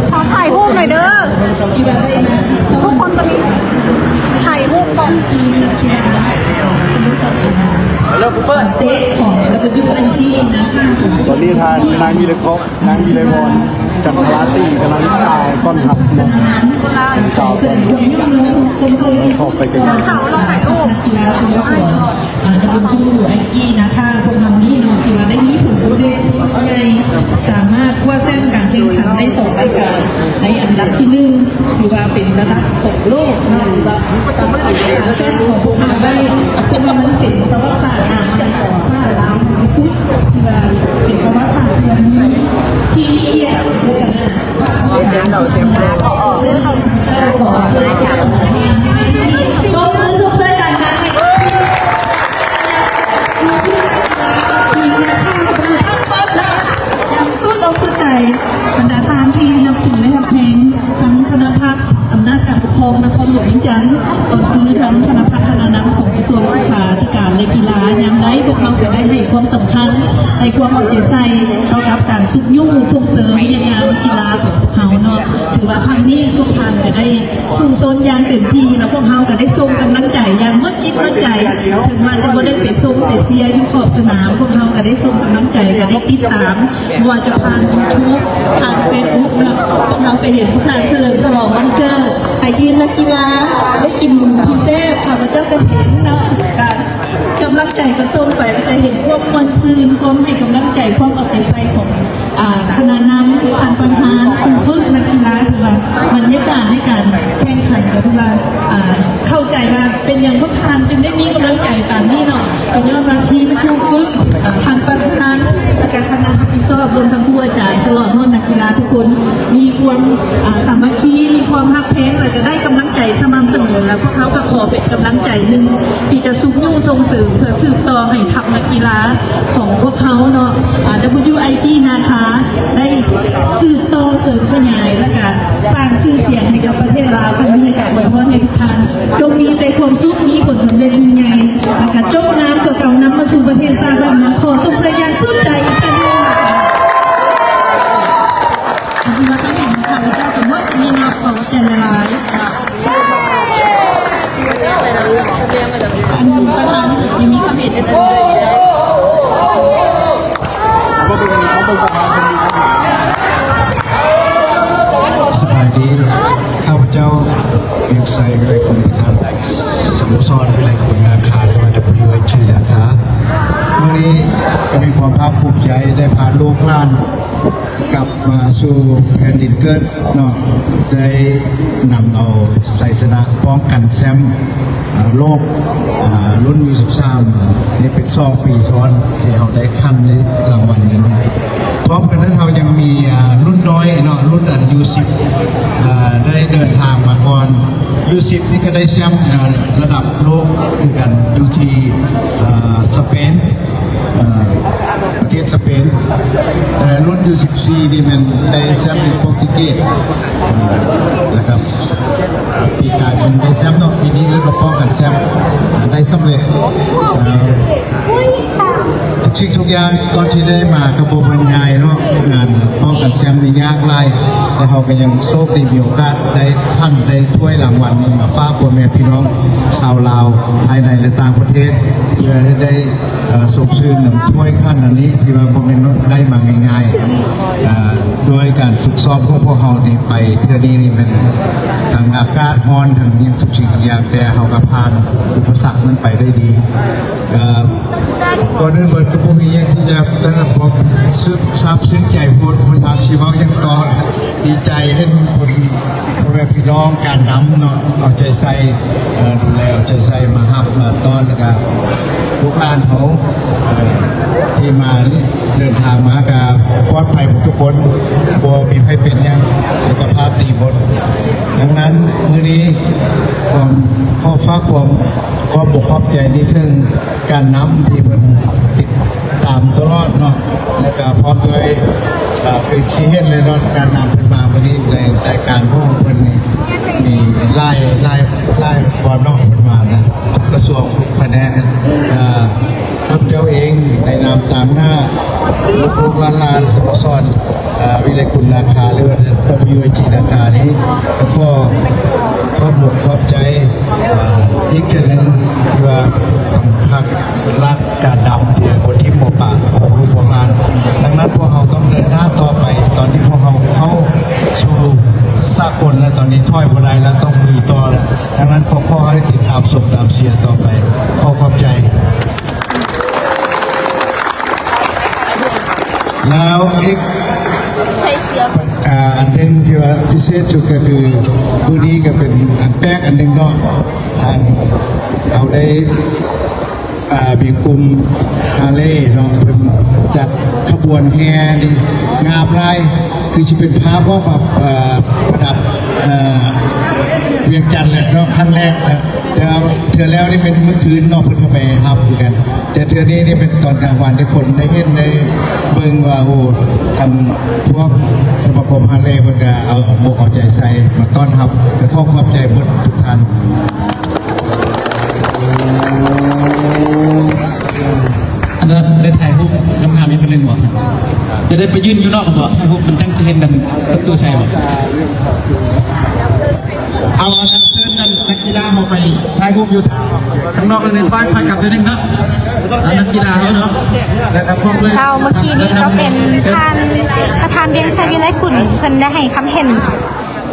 ຂໍຖ່າຍຮູບໜ່ອຍເດີ້ ທຸກຄົນຕອນນີ້ຖ່າຍຮູບກ່ອນ. ຕອນນີ້ທ່ານນາງວິໄລພອນ ນາງວິໄລພອນ ຈັນທະລາຕີ ກຳລັງຖ່າຍຕ້ອນຮັບເນາະ ກ່າວຕ້ອນຮັບ ເຂົ້າໄປໃກ້ໆ. ອ່າ ຕຳບົນຈຸມຢູ່ໄອກີນະຄະ ພວກເຮົານີ້ເນາະ ຖືວ່າໄດ້ມີຜົນສຳເລັດໃຫຍ່ ສາມາດຄວ້າແຊ້ມການແຂ່ງຂັນໄດ້ສອງລາຍການ ໃນອະນ ລະດັບທີໜຶ່ງ ຖືວ່າເປັນລະດັບຂອງໂລກເນາະ ທີ່ວ່າສາມາດສ້າງແຊມຂອງພວກເຮົາໄດ້ ເພາະວ່າມັນເປັນປະຫວັດສາດ ປະຫວັດສາດລາວທີ່ສຸດ ທີ່ວ່າເປັນປະຫວັດສາດທີ່ວ່າມີທີ່ລະອຽດ ແລະກະໜ້າ ຕບມືຊົມເຊີຍກັນ ຢ່າງສຸດອົກສຸດໃຈ ບັນດາທ່ານທີ່ນັບຖື ແລະ ຮັກແພງ ທັງຄະນະພັກອຳນາດການປົກຄອງນະຄອນຫຼວງວຽງຈັນ ກໍຄືທັງຄະນະພັກຄະນະນຳຂອງກະຊວງສຶກສາທິການ ແລະ ກິລາ ຍາມໃດພວກເຮົາກະໄດ້ໃຫ້ຄວາມສຳຄັນ ໃຫ້ຄວາມເອົາໃຈໃສ່ຕໍ່ກັບການຊຸກຍູ້ສົ່ງເສີມວຽກງານກິລາຂອງພວກເຮົາເນາະ. ຖືວ່າຄັ້ງນີ້ພວກທ່ານກະໄດ້ສູ້ຊົນຢ່າງເຕັມທີ່ ແລະ ພວກເຮົາກະໄດ້ສົ່ງກຳລັງໃຈຢ່າງໝົດຈິດໝົດໃຈ ເຖິງວ່າຈະບໍ່ໄດ້ໄປຊົມໄປເຊຍຢູ່ຂອບສະໜາມ ພວກເຮົາກະໄດ້ສົ່ງກຳລັງໃຈ ກະໄດ້ຕິດຕາມ ບໍ່ວ່າຈະຜ່ານຢູທູບ ຜ່ານເຟສບຸກເນາະ ພວກເຮົາກະເຫັນພວກທ່ານສະເຫຼີມສະຫຼອງວັນເກີດ ໃຫ້ທີມນັກກິລາໄດ້ກິນໝູທີ່ແຊບ ຂ້າພະເຈົ້າກະເຫັນເນາະ ກະກຳລັງໃຈກະສົ່ງໄປ ແລະ ກະເຫັນຄວາມມ່ວນຊື່ນ ຄວາມໃຫ້ກຳລັງໃຈ ຄວາມເອົາໃຈໃສ່ຂອງ ອາ ຄະນະນຳ ທ່ານປະທານ ຄູຝຶກ ນັກກິລາ ຖືວ່າບັນຍາກາດໃນການແຂ່ງຂັນກະຖືວ່າ ອາ ເຂົ້າໃຈວ່າເປັນຫຍັງພວກທ່ານຈຶ່ງໄດ້ມີກຳລັງໃຈປານນີ້ເນາະ ກະຍ້ອນວ່າທີມຄູຝຶກ ອາ ທ່ານປະທານ ແລະກະຄະນະຮັບຜິດຊອບ ລວມທັງຄູອາຈານ ຕະຫຼອດຮອດນັກກິລາທຸກຄົນ ມີຄວາມ ອາ ສາມັກຄີ ມີຄວາມຮັກແພງ ແລະກະໄດ້ກຳລັງໃຈສະໝ່ຳສະເໝີ ແລະ ພວກເຮົາກະຂໍເປັນກຳລັງໃຈໜຶ່ງ ທີ່ຈະຊຸກຍູ້ສົ່ງເສີມ ເພື່ອສືບຕໍ່ໃຫ້ທັບນັກກິລາຂອງພວກເຮົາເນາະ ອາ WIG ນາຄາ ໄດ້ສືບຕໍ່ເສີມຂະຫຍາຍ ແລະກະສ້າງຊື່ສຽງໃຫ້ກັບປະເທດລາວ. ຄັນມີກະອວຍພອນໃຫ້ທຸກທ່ານ ຈົ່ງມີແຕ່ຄວາມສຸກ ມີຜົນສຳເລັດຍິ່ງໃຫຍ່ ແລະກະຈົບງາມກວ່າເກົ່າ ນຳມາສູ່ປະເທດຊາດບ້ານເມືອງ. ຂໍຊົມເຊີຍຢ່າງສຸດໃຈອີກຄັ້ງໜຶ່ງ. ອັນທີ່ວ່າເຂົາເຫັນຂ້າພະເຈົ້າກະໝົດນີ້ເນາະ ຂໍຂອບໃຈຫຼາຍໆ. ອັນປະທານຍັງມີຄຳເຫັນ ສະບາຍດີ ຂ້າພະເຈົ້າ ວຽງໄຊ ໄລຄຸນ ປະທານສະໂມສອນໄລຄຸນນາຄາ ຫຼືວ່າ WIG ນາຄາ. ມື້ນີ້ກະມີຄວາມພາກພູມໃຈໄດ້ພາລູກຫຼານກັບມາສູ່ແຜ່ນດິນເກີດເນາະ ໄດ້ນຳເອົາໄຊຊະນະປ້ອງກັນແຊ້ມ ອາ ໂລກ ອາ ລຸ້ນຢູສິບສາມ ນີ້ເປັນສອງປີຊ້ອນທີ່ເຮົາໄດ້ຂັ້ນໃນລາງວັນນີ້. ພ້ອມກັນນັ້ນເຮົາຍັງມີ ອາ ລຸ້ນນ້ອຍເນາະ ລຸ້ນອັນຢູສິບ ອາ ໄດ້ເດີນທາງມາກ່ອນ ຢູສິບນີ້ກະໄດ້ແຊ້ມ ອາ ລະດັບໂລກຄືກັນ ຢູ່ທີ່ ອາ ສະເປນ ອາ ປະເທດສະເປນ ແຕ່ລຸ້ນຢູສິບສີ່ນີ້ແມ່ນໄດ້ແຊ້ມຢູ່ໂປຣຕຸເກດ ອາ ແລ້ວກະ ອາ ປີກາຍເພິ່ນໄດ້ແຊ້ມເນາະ ປີນີ້ເອີ້ນວ່າປ້ອງກັນແຊ້ມ ອາ ໄດ້ສຳເລັດ ອາ ທຸກສິ່ງທຸກຢ່າງກ່ອນຊິໄດ້ມາກະບໍ່ແມ່ນງ່າຍເນາະ ການປ້ອງກັນແຊ້ມນີ້ຍາກຫຼາຍ ແຕ່ເຮົາກະຍັງໂຊກດີມີໂອກາດໄດ້ຂັນໄດ້ຖ້ວຍລາງວັນນີ້ມາຝາກພໍ່ແມ່ພີ່ນ້ອງຊາວລາວພາຍໃນ ແລະ ຕ່າງປະເທດ ເພື່ອໃຫ້ໄດ້ ເອີ ສົມຊື່ນນຳຖ້ວຍຂັນອັນນີ້ ທີ່ວ່າບໍ່ແມ່ນໄດ້ມາງ່າຍໆ ເອີ ດ້ວຍການຝຶກຊ້ອມຂອງພວກເຮົານີ້ໄປເທື່ອນີ້ນີ້ແມ່ນທັງອາກາດຮ້ອນ ທັງຫຍັງທຸກສິ່ງທຸກຢ່າງ ແຕ່ເຮົາກະຜ່ານອຸປະສັກນັ້ນໄປໄດ້ດີ. ເອີ ກ່ອນອື່ນເບິດກະບໍ່ມີຫຍັງທີ່ຈະ ແຕ່ວ່າ ຊາບຊຶ້ງໃຈໂພດ ບໍ່ຮູ້ຊິເວົ້າຫຍັງຕໍ່ ດີໃຈເຫັນຄົນ ພໍ່ແມ່ພີ່ນ້ອງການນຳເນາະ ເອົາໃຈໃສ່ ເອີ ດູແລເອົາໃຈໃສ່ ມາຮັບມາຕ້ອນ ແລ້ວກະລູກຫຼານເຮົາ ເອີ ທີ່ມານີ້ ເດີນທາງມາກະປອດໄພໝົດທຸກຄົນ ບໍ່ມີໃຜເປັນຫຍັງ ສຸຂະພາບດີໝົດ. ດັ່ງນັ້ນ ມື້ນີ້ ຂໍ ຂໍຝາກຄວາມຂອບອົກຂອບໃຈນີ້ເຖິງ ການນຳທີ່ເພິ່ນຕິດຕາມຕະຫຼອດເນາະ ແລະກະພ້ອມດ້ວຍ ເອີ ຄືຊິເຫັນເລີຍເນາະ ການນຳເພິ່ນມາມື້ນີ້ ໃນໃຈກາງຂອງເພິ່ນນີ້ ມີຫຼາຍ ຫຼາຍ ຫຼາຍບ່ອນເນາະ ເພິ່ນມານະ ທຸກກະຊວງ ທຸກພະແນກ ເອີ ຂ້າພະເຈົ້າເອງໃນນາມຕາງໜ້າ ລູກໆຫຼານໆ ສະໂມສອນ ເອີ ວິໄລຄຸນນາຄາ ຫຼືວ່າ WIG ນາຄານີ້ ກະຂໍຂອບອົກຂອບໃຈ ເອີ ອີກເທື່ອໜຶ່ງ ທີ່ວ່າພັກ ລັດການດຳທີ່ໃຫ້ຄົນທີມໝໍປາຂອງລູກຂອງຫຼານ. ດັ່ງນັ້ນພວກເຮົາຕ້ອງເດີນໜ້າຕໍ່ໄປ. ຕອນນີ້ພວກເຮົາເຂົ້າສູ່ສາກົນແລ້ວ, ຕອນນີ້ຖອຍບໍ່ໄດ້ແລ້ວ, ຕ້ອງລຸຍຕໍ່ແລ້ວ. ດັ່ງນັ້ນກໍຂໍໃຫ້ຕິດຕາມຊົມຕາມເຊຍຕໍ່ໄປ. ຂໍຂອບໃຈ. ແລ້ວອີກ ໃສ່ເສື້ອ ອາ ອັນໜຶ່ງທີ່ ວ່າພິເສດສຸດກໍຄືມື້ນີ້ກໍເປັນອັນແປກອັນໜຶ່ງເນາະ ທາງເຮົາໄດ້ ອ່າ ມີກຸ່ມຮາເລເນາະ ເພິ່ນຈັດຂະບວນແຫ່ນີ້ງາມຫຼາຍ ຄືຊິເປັນພາບວ່າແບບ ເອີ່ ປະດັບ ເອີ່ ວຽງຈັນແຫຼະເນາະ ຄັ້ງແລກນະ ແຕ່ວ່າເທື່ອແລ້ວນີ້ແມ່ນມື້ຄືນເນາະ ເພິ່ນກໍໄປຮັບຄືກັນ ແຕ່ເທື່ອນີ້ນີ້ເປັນຕອນກາງວັນ ທີ່ຄົນໄດ້ເຫັນໄດ້ເບິ່ງວ່າ ໂອ້ ທາງພວກສະມາຄົມຮາເລເພິ່ນກໍເອົາອົກເອົາໃຈໃສ່ມາຕ້ອນຮັບ ກໍຂໍຂອບໃຈໝົດທຸກທ່ານ. ອັນນັ້ນໄດ້ຖ່າຍຮູບງາມໆອີກຄົນໜຶ່ງບໍ່? ຈະໄດ້ໄປຢືນຢູ່ນອກບໍ່? ຖ່າຍຮູບມັນຈັ່ງຊິເຫັນກັນປະຕູໄຊບໍ່? ເອົາ ອັນນັ້ນເຊີນນັ້ນ ນັກກິລາເຮົາໄປຖ່າຍຮູບຢູ່ຂ້າງນອກເລີຍ ໄປ ໄປກັບເທື່ອໜຶ່ງເນາະ ອັນນັກກິລາເຮົາເນາະ ແລ້ວກໍພວກເລີຍ. ເຈົ້າ ເມື່ອກີ້ນີ້ກໍເປັນທ່ານປະທານວຽງໄຊ ວິໄລກຸນ ເພິ່ນໄດ້ໃຫ້ຄຳເຫັນ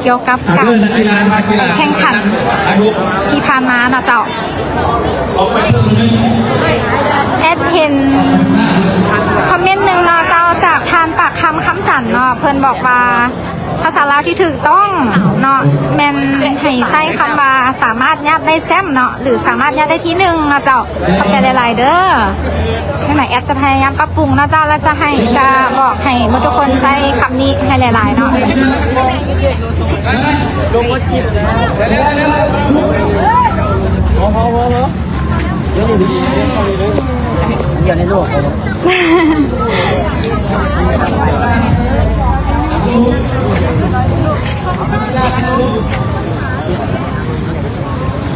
ກ່ຽວກັບການແຂ່ງຂັນທີ່ຜ່ານມາເນາະເຈົ້າ. ແອດເຫັນຄອມເມັນໜຶ່ງເນາະເຈົ້າ ຈາກທ່ານປາກຄຳ ຄຳຈັນເນາະ ເພິ່ນບອກວ່າ ພາສາລາວທີ່ຖືກຕ້ອງເນາະ ແມ່ນໃຫ້ໃຊ້ຄຳວ່າ ສາມາດຍາດໄດ້ແຊ້ມເນາະ ຫຼື ສາມາດຍາດໄດ້ທີໜຶ່ງເນາະເຈົ້າ. ຂອບໃຈຫຼາຍໆເດີ. ຈັ່ງໃດແອດຈະພະຍາຍາມປັບປຸງເນາະເຈົ້າ ແລະ ຈະໃຫ້ ຈະບອກໃຫ້ໝົດທຸກຄົນໃຊ້ຄຳນີ້ໃຫ້ຫຼາຍໆເນາະ.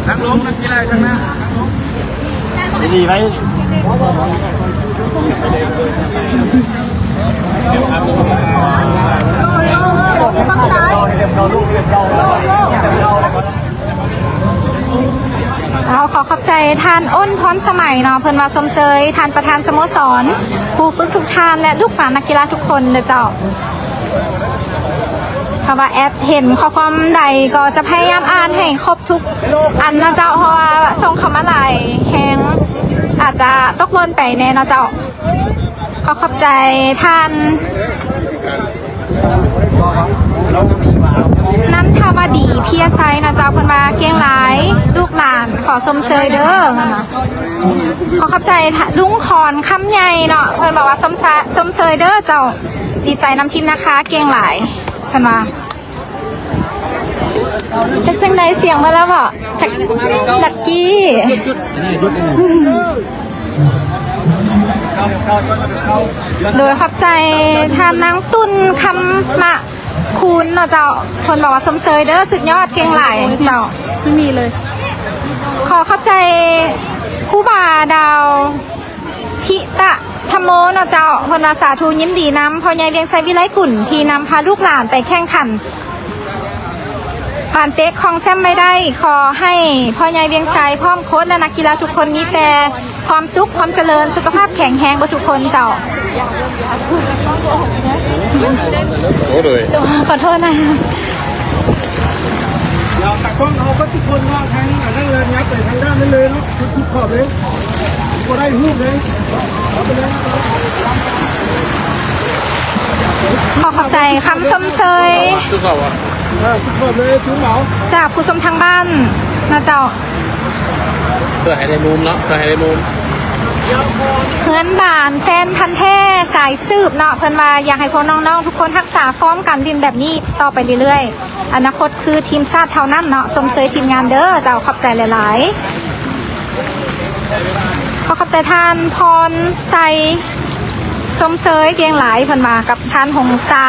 ນັ່ງລົງ ນັກກິລາຂ້າງໜ້າ ດີໆໄວ້. ເຈົ້າ ຂໍຂອບໃຈທ່ານ ໂອນ ພອນສະໄໝ ເນາະ ເພິ່ນວ່າຊົມເຊີຍທ່ານປະທານສະໂມສອນ ຄູຝຶກທຸກທ່ານ ແລະ ລູກຫຼານນັກກິລາທຸກຄົນເດີເຈົ້າ. ຖ້າວ່າແອດເຫັນຂໍ້ຄວາມໃດກໍຈະພະຍາຍາມອ່ານໃຫ້ຄົບທຸກອັນນະເຈົ້າ ເພາະວ່າສົ່ງເຂົ້າມາຫຼາຍແຮງ ອາດຈະຕົກຫຼົ່ນໄປແດ່ເນາະເຈົ້າ. ຂໍຂອບໃຈທ່ານ ນັນທະວະດີ ເພຍໄຊ ເນາະເຈົ້າ ເພິ່ນວ່າເກັ່ງຫຼາຍ ລູກຫຼານຂໍຊົມເຊີຍເດີ. ຂໍຂອບໃຈລຸງຂອນ ຄຳໃຫຍ່ ເນາະ ເພິ່ນບອກວ່າຊົມ ຊົມເຊີຍເດີເຈົ້າ. ດີໃຈນຳທີມນາຄາ ເກັ່ງຫຼາຍ ເພິ່ນວ່າ. ຈັກຈັ່ງໃດ ສຽງເບິດແລ້ວເບາະ? ຈັກ ລັກກີ້. ໂດຍຂອບໃຈທ່ານນາງຕຸ່ນ ຄຳມະຄູນ ເນາະເຈົ້າ ເພິ່ນບອກວ່າຊົມເຊີຍເດີ ສຸດຍອດ ເກັ່ງຫຼາຍເຈົ້າ. ໄມ່ມີເລີຍ. ຂໍຂອບໃຈຄູບາດາວ ທິຕະທຳໂມ ເນາະເຈົ້າ ເພິ່ນວ່າສາທຸ ຍິນດີນຳພໍ່ໃຫຍ່ວຽງໄຊ ວິໄລກຸນ ທີ່ນຳພາລູກຫຼານໄປແຂ່ງຂັນ ການເຕະຄອງແຊ້ມໄວ້ໄດ້. ຂໍໃຫ້ພໍ່ໃຫຍ່ວຽງໄຊ ພ້ອມໂຄດ ແລະ ນັກກິລາທຸກຄົນ ມີແຕ່ຄວາມສຸກ ຄວາມຈະເລີນ ສຸຂະພາບແຂງແຮງເບິດທຸກຄົນເຈົ້າ. ໂອ້ ໂດຍ ຂໍໂທດນະ. ດຽວຕາກ້ອງເຮົາເບິດທຸກຄົນເນາະ ທາງອັນນັ້ນເລີຍ ຍັບໄປທາງດ້ານນັ້ນເລີຍເນາະ ສຸດຂອບເລີຍ ບໍ່ໄດ້ຮູບເລີຍ. ຂໍຂອບໃຈຄຳຊົມເຊີຍ ສຸດຂອບ ເອີ ສຸດຂອບເລີຍ ຊຸມເອົາ ຈາກຜູ້ຊົມທາງບ້ານນະເຈົ້າ. ເພື່ອໃຫ້ໄດ້ມຸມເນາະ ເພື່ອໃຫ້ໄດ້ມຸມ. ເພື່ອນບ້ານແຟນພັນແທ້ສາຍສືບເນາະ ເພິ່ນວ່າຢາກໃຫ້ພວກນ້ອງໆທຸກຄົນຮັກສາຟອມການຫຼິ້ນແບບນີ້ຕໍ່ໄປເລື້ອຍໆ. ອະນາຄົດຄືທີມຊາດເທົ່ານັ້ນເນາະ. ຊົມເຊີຍທີມງານເດີເຈົ້າ ຂອບໃຈຫຼາຍໆ. ຂໍຂອບໃຈທ່ານພອນໄຊ ຊົມເຊີຍເກັ່ງຫຼາຍ ເພິ່ນວ່າ ກັບທ່ານຫົງສາ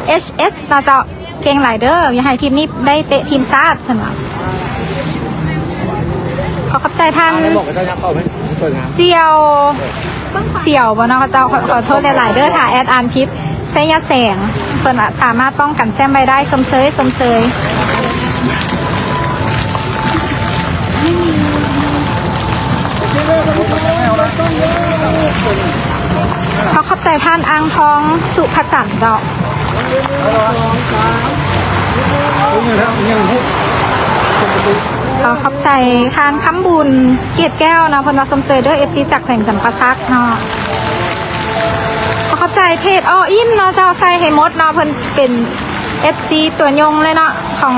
ເອັດເອັດ ເນາະເຈົ້າ. ເກັ່ງຫຼາຍເດີ ຢາກໃຫ້ທີມນີ້ໄດ້ເຕະທີມຊາດ ເພິ່ນວ່າ. ຂໍຂອບໃຈທ່ານ ສ່ຽວ ສ່ຽວບໍ່ເນາະເຈົ້າ ຂໍ ຂໍໂທດຫຼາຍໆເດີ ຖ້າແອດອ່ານຜິດ. ໄຊຍະແສງ ເພິ່ນວ່າສາມາດປ້ອງກັນແຊ້ມໄວ້ໄດ້. ຊົມເຊີຍ ຊົມເຊີຍ. ຂໍຂອບໃຈທ່ານ ອ່າງທອງ ສຸພະຈັນ ເຈົ້າ. ຂໍຂອບໃຈທ່ານຄຳບຸນ ເກດແກ້ວເນາະ ເພິ່ນວ່າຊົມເຊີຍເດີ ເອັຟຊີ ຈາກແຂວງຈຳປາສັກເນາະ. ຂໍຂອບໃຈເພຈອໍອິນເນາະເຈົ້າ ໃສ່ໃຫ້ໝົດເນາະ ເພິ່ນເປັນ ເອັຟຊີ ຕົວຍົງເລີຍເນາະ ຂອງ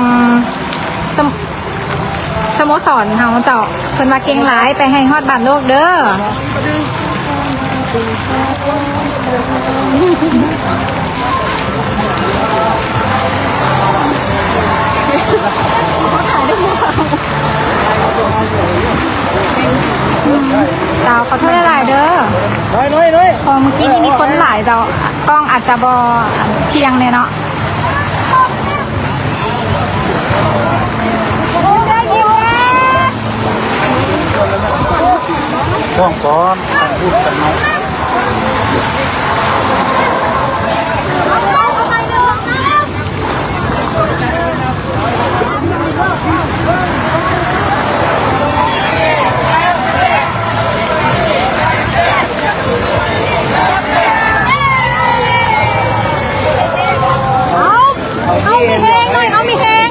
ສະ ສະໂມສອນເຮົາເຈົ້າ. ເພິ່ນວ່າເກັ່ງຫຼາຍ ໄປໃຫ້ຮອດບານໂລກເດີ້. ເຈົ້າ ຂໍໂທດຫຼາຍໆເດີ້ ນ້ອຍໆ ເພາະວ່າເມື່ອກີ້ນີ້ມີຄົນຫຼາຍເຈົ້າ ກ້ອງອາດຈະບໍ່ທ່ຽງແດ່ເນາະ. ຕ້ອງກ່ອນ ຕ້ອງພູດກັນເນາະ. ເອົາ ເອົາມີແຮງໜ້ອຍ ເອົາມີແຮງ.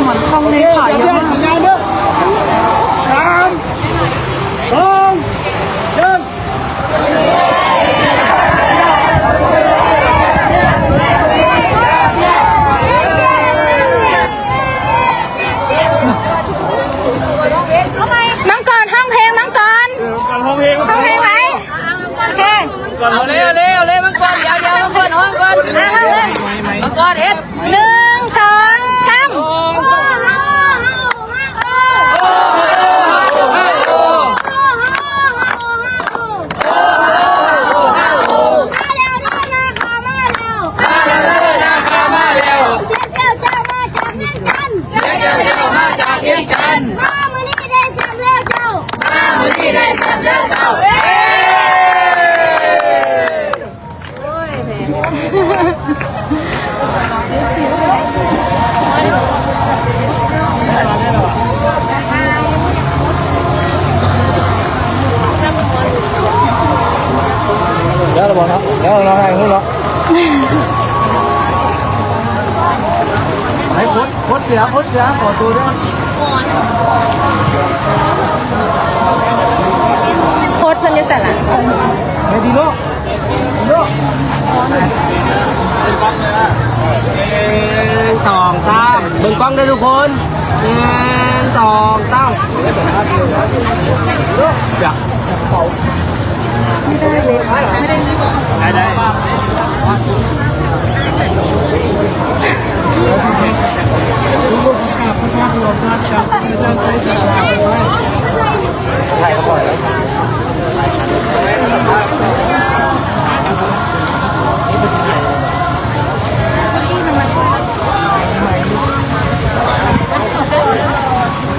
ໝອນທອງໃນຂາເຍາະມາກ. ສາມ ສອງ ໜຶ່ງ. ມັງກອນຮ້ອງເພງ ມັງກອນ ເອີ ມັງກອນຮ້ອງເພງ ຮ້ອງເພງໄຫວ? ໂອເຄ ເອົາເລີຍ ເອົາເລີຍ ເອົາເລີຍ ມັງກອນ ດຽວ ດຽວ ມັງກອນ ຮ້ອງກ່ອນ ອ່າ ມັງກອນ ເຮັດ ໜຶ່ງ ສອງ ສາມ. ມາແລ້ວເດີ ນາຄາມາແລ້ວ ມາແລ້ວເດີ ນາຄາມາແລ້ວ ສຽງເຈົ້າເຈົ້າມາຈາກວຽງຈັນ ສຽງເຈົ້າເຈົ້າມາຈາກວຽງຈັນ ມາມື້ນີ້ໄດ້ແຊມແລ້ວເຈົ້າ ມາມື້ນີ້ໄດ້ແຊມແລ້ວເຈົ້າ ເອີ. ໂອ້ຍ ແພງ ແລ້ວລະບໍ່ເນາະ ແລ້ວລະ ໃຫ້ຮູ້ເນາະ ໃຫ້ຄົນ ຄົນເສຍ ຄົນເສຍ ຂໍໂຕເດີ ໂຄດເພິ່ນຢູ່ໃສລະ ໃນດີໂລ. ໜຶ່ງ ສອງ ສາມ ເບິ່ງກ້ອງເດີທຸກຄົນ ໜຶ່ງ ສອງ ສາມ ໄດ້ ໄດ້ ຖ່າຍເຂົາກ່ອນເລີຍ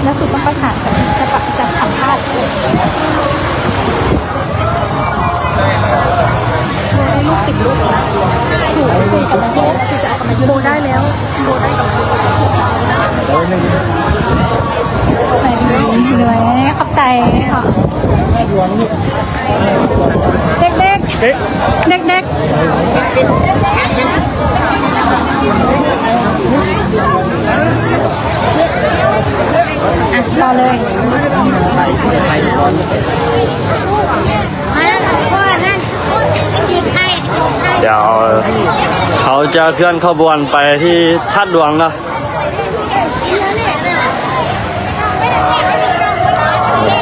ແລ້ວສູຕ້ອງປະສານກັນ ຈະປະ ຈະສຳພາດ ລູກສິບລູກ ສູຄຸຍກັນມາຢູ່ ສູຈະເອົາກັນມາຢູ່ ໂບໄດ້ແລ້ວ. ໂດຍ ຂອບໃຈເນາະ ເດັກໆ ເດັກໆ ອ່ະ ຕໍ່ເລີຍ. ດຽວເຮົາຈະເຄື່ອນຂະບວນໄປທີ່ທາດຫຼວງເນາະ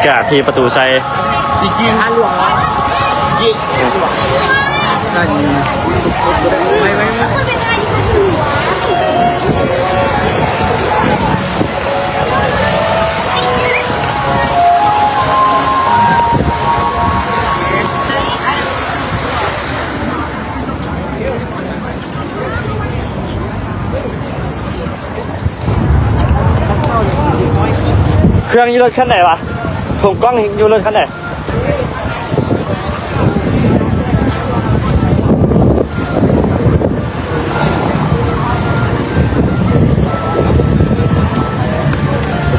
ກາດທີ່ປະຕູໄຊ. ເຄື່ອງຢູ່ລົດຄັນໃດວະ? ຜົມກ້ອງຢູ່ລົດຄັນໃດ?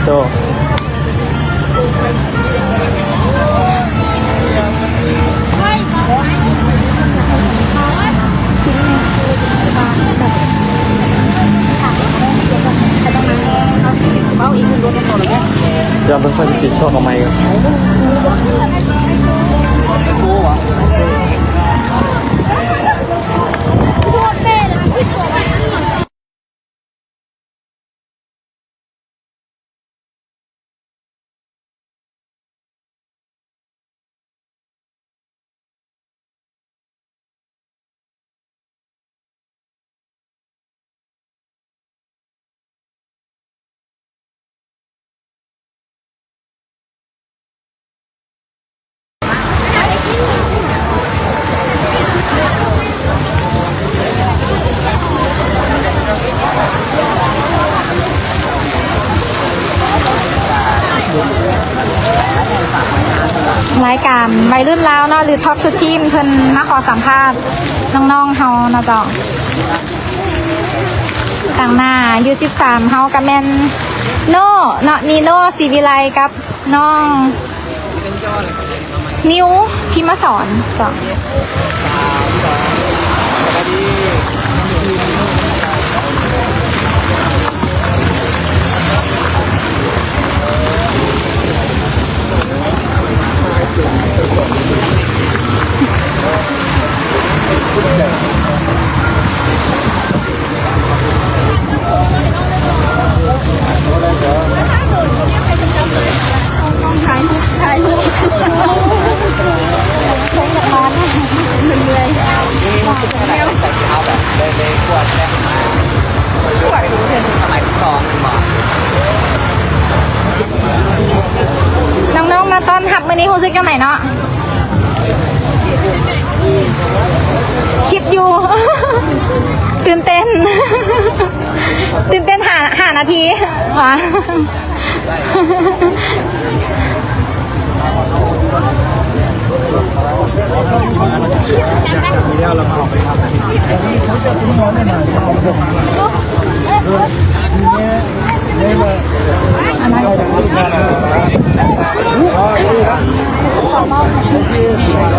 ໂຕ. ຈະເບິ່ງຂ້ອຍຊິຕິດຊອກເອົາໃໝ່ກ່ອນ. ລາຍການໄວລຸ້ນລາວເນາະ ຫຼື Talk to Teen ເພິ່ນມາຂໍສຳພາດນ້ອງໆເຮົາເນາະເຈົ້າ. ຕາງໜ້າ ຢູສິບສາມ ເຮົາກະແມ່ນໂນເນາະ ນີໂນ ສີວິໄລ ກັບນ້ອງ ນິວ ພິມມະສອນເຈົ້າ. ຖ່າຍຮູບ ຖ່າຍຮູບ ເມື່ອຍ ນ້ອງໆມາຕ້ອນຮັບມື້ນີ້ຮູ້ສຶກຈັ່ງໃດເນາະ? ຄິດຢູ່ ຕື່ນເຕັ້ນ ຕື່ນເຕັ້ນ ຫ້າ ຫ້ານາທີຫວາ.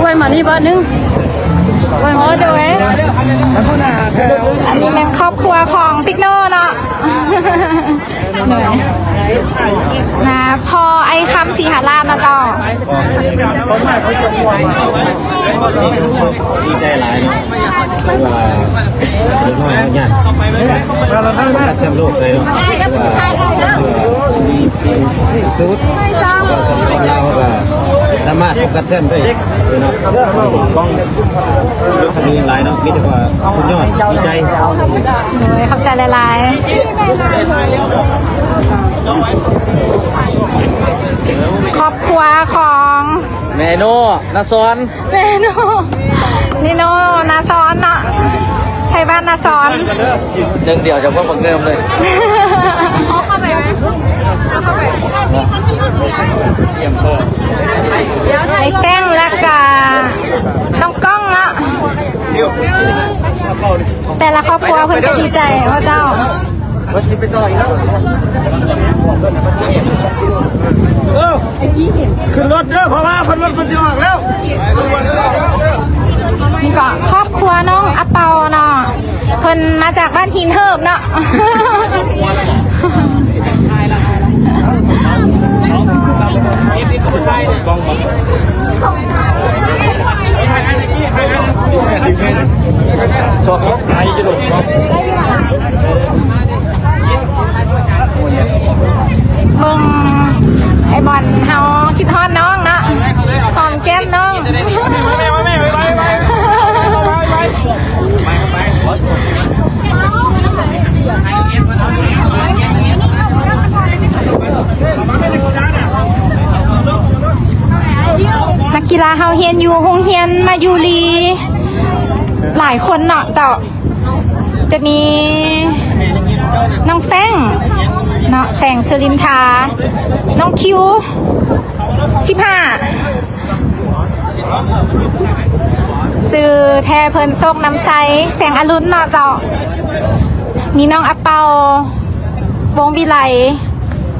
ອວຍມານີ້ບາດໜຶ່ງ ອວຍມາ ໂດຍ ອັນນີ້ແມ່ນຄອບຄົວຂອງຕິກໂນເນາະ. ໂດຍ ນະ ພໍ່ໄອ້ຄຳສີຫະລາດເນາະເຈົ້າ. ດີໃຈຫຼາຍເນາະ ເພາະວ່າເດັກນ້ອຍເຮົາຍາກກັດແຊມໂລກໄດ້ເນາະ ເພາະວ່າມີທີ່ສຸດ ເພາະວ່າສຳລັບລາວເຮົາກະສາມາດກັດແຊມໄດ້ເນາະ. ດີຫຼາຍເນາະ ມີແຕ່ວ່າສຸດຍອດ ດີໃຈ. ໂດຍ ຂອບໃຈຫຼາຍໆ. ຄອບຄົວຂອງແມ່ໂນ ນາສອນ ແມ່ໂນ ນີໂນ ນາສອນເນາະ ໄທບ້ານນາສອນ ໜຶ່ງດຽວຈະບໍ່ບັກເດີມເລີຍ. ເອົາເຂົ້າໄປໄໝ? ເອົາເຂົ້າໄປ ໄອ້ແປ້ງ ແລ້ວກະນ້ອງກ້ອງເນາະ. ແຕ່ລະຄອບຄົວເພິ່ນກະດີໃຈວ່າເຈົ້າ. ເອີ ຂຶ້ນລົດເດີ ເພາະວ່າເພິ່ນ ລົດເພິ່ນຊິອອກແລ້ວ. ນີ້ກະຄອບຄົວນ້ອງອາເປົາເນາະ ເພິ່ນມາຈາກບ້ານຫີນເຫີບເນາະ. ເບິ່ງໄອ້ບອນເຮົາຄິດຮອດນ້ອງເນາະ ຫອມແກ້ມນ້ອງ. ນັກກິລາເຮົາຮຽນຢູ່ໂຮງຮຽນມາຢູລີ ຫຼາຍຄົນເນາະເຈົ້າ. ຈະມີນ້ອງແຟງເນາະ ແສງສຸລິນທາ, ນ້ອງຄິວ ສິບຫ້າ ຊື່ແທ້ເພິ່ນ ໂຊກນຳໄຊ ແສງອະລຸນເນາະເຈົ້າ, ມີນ້ອງອາເປົາ ວົງວິໄລ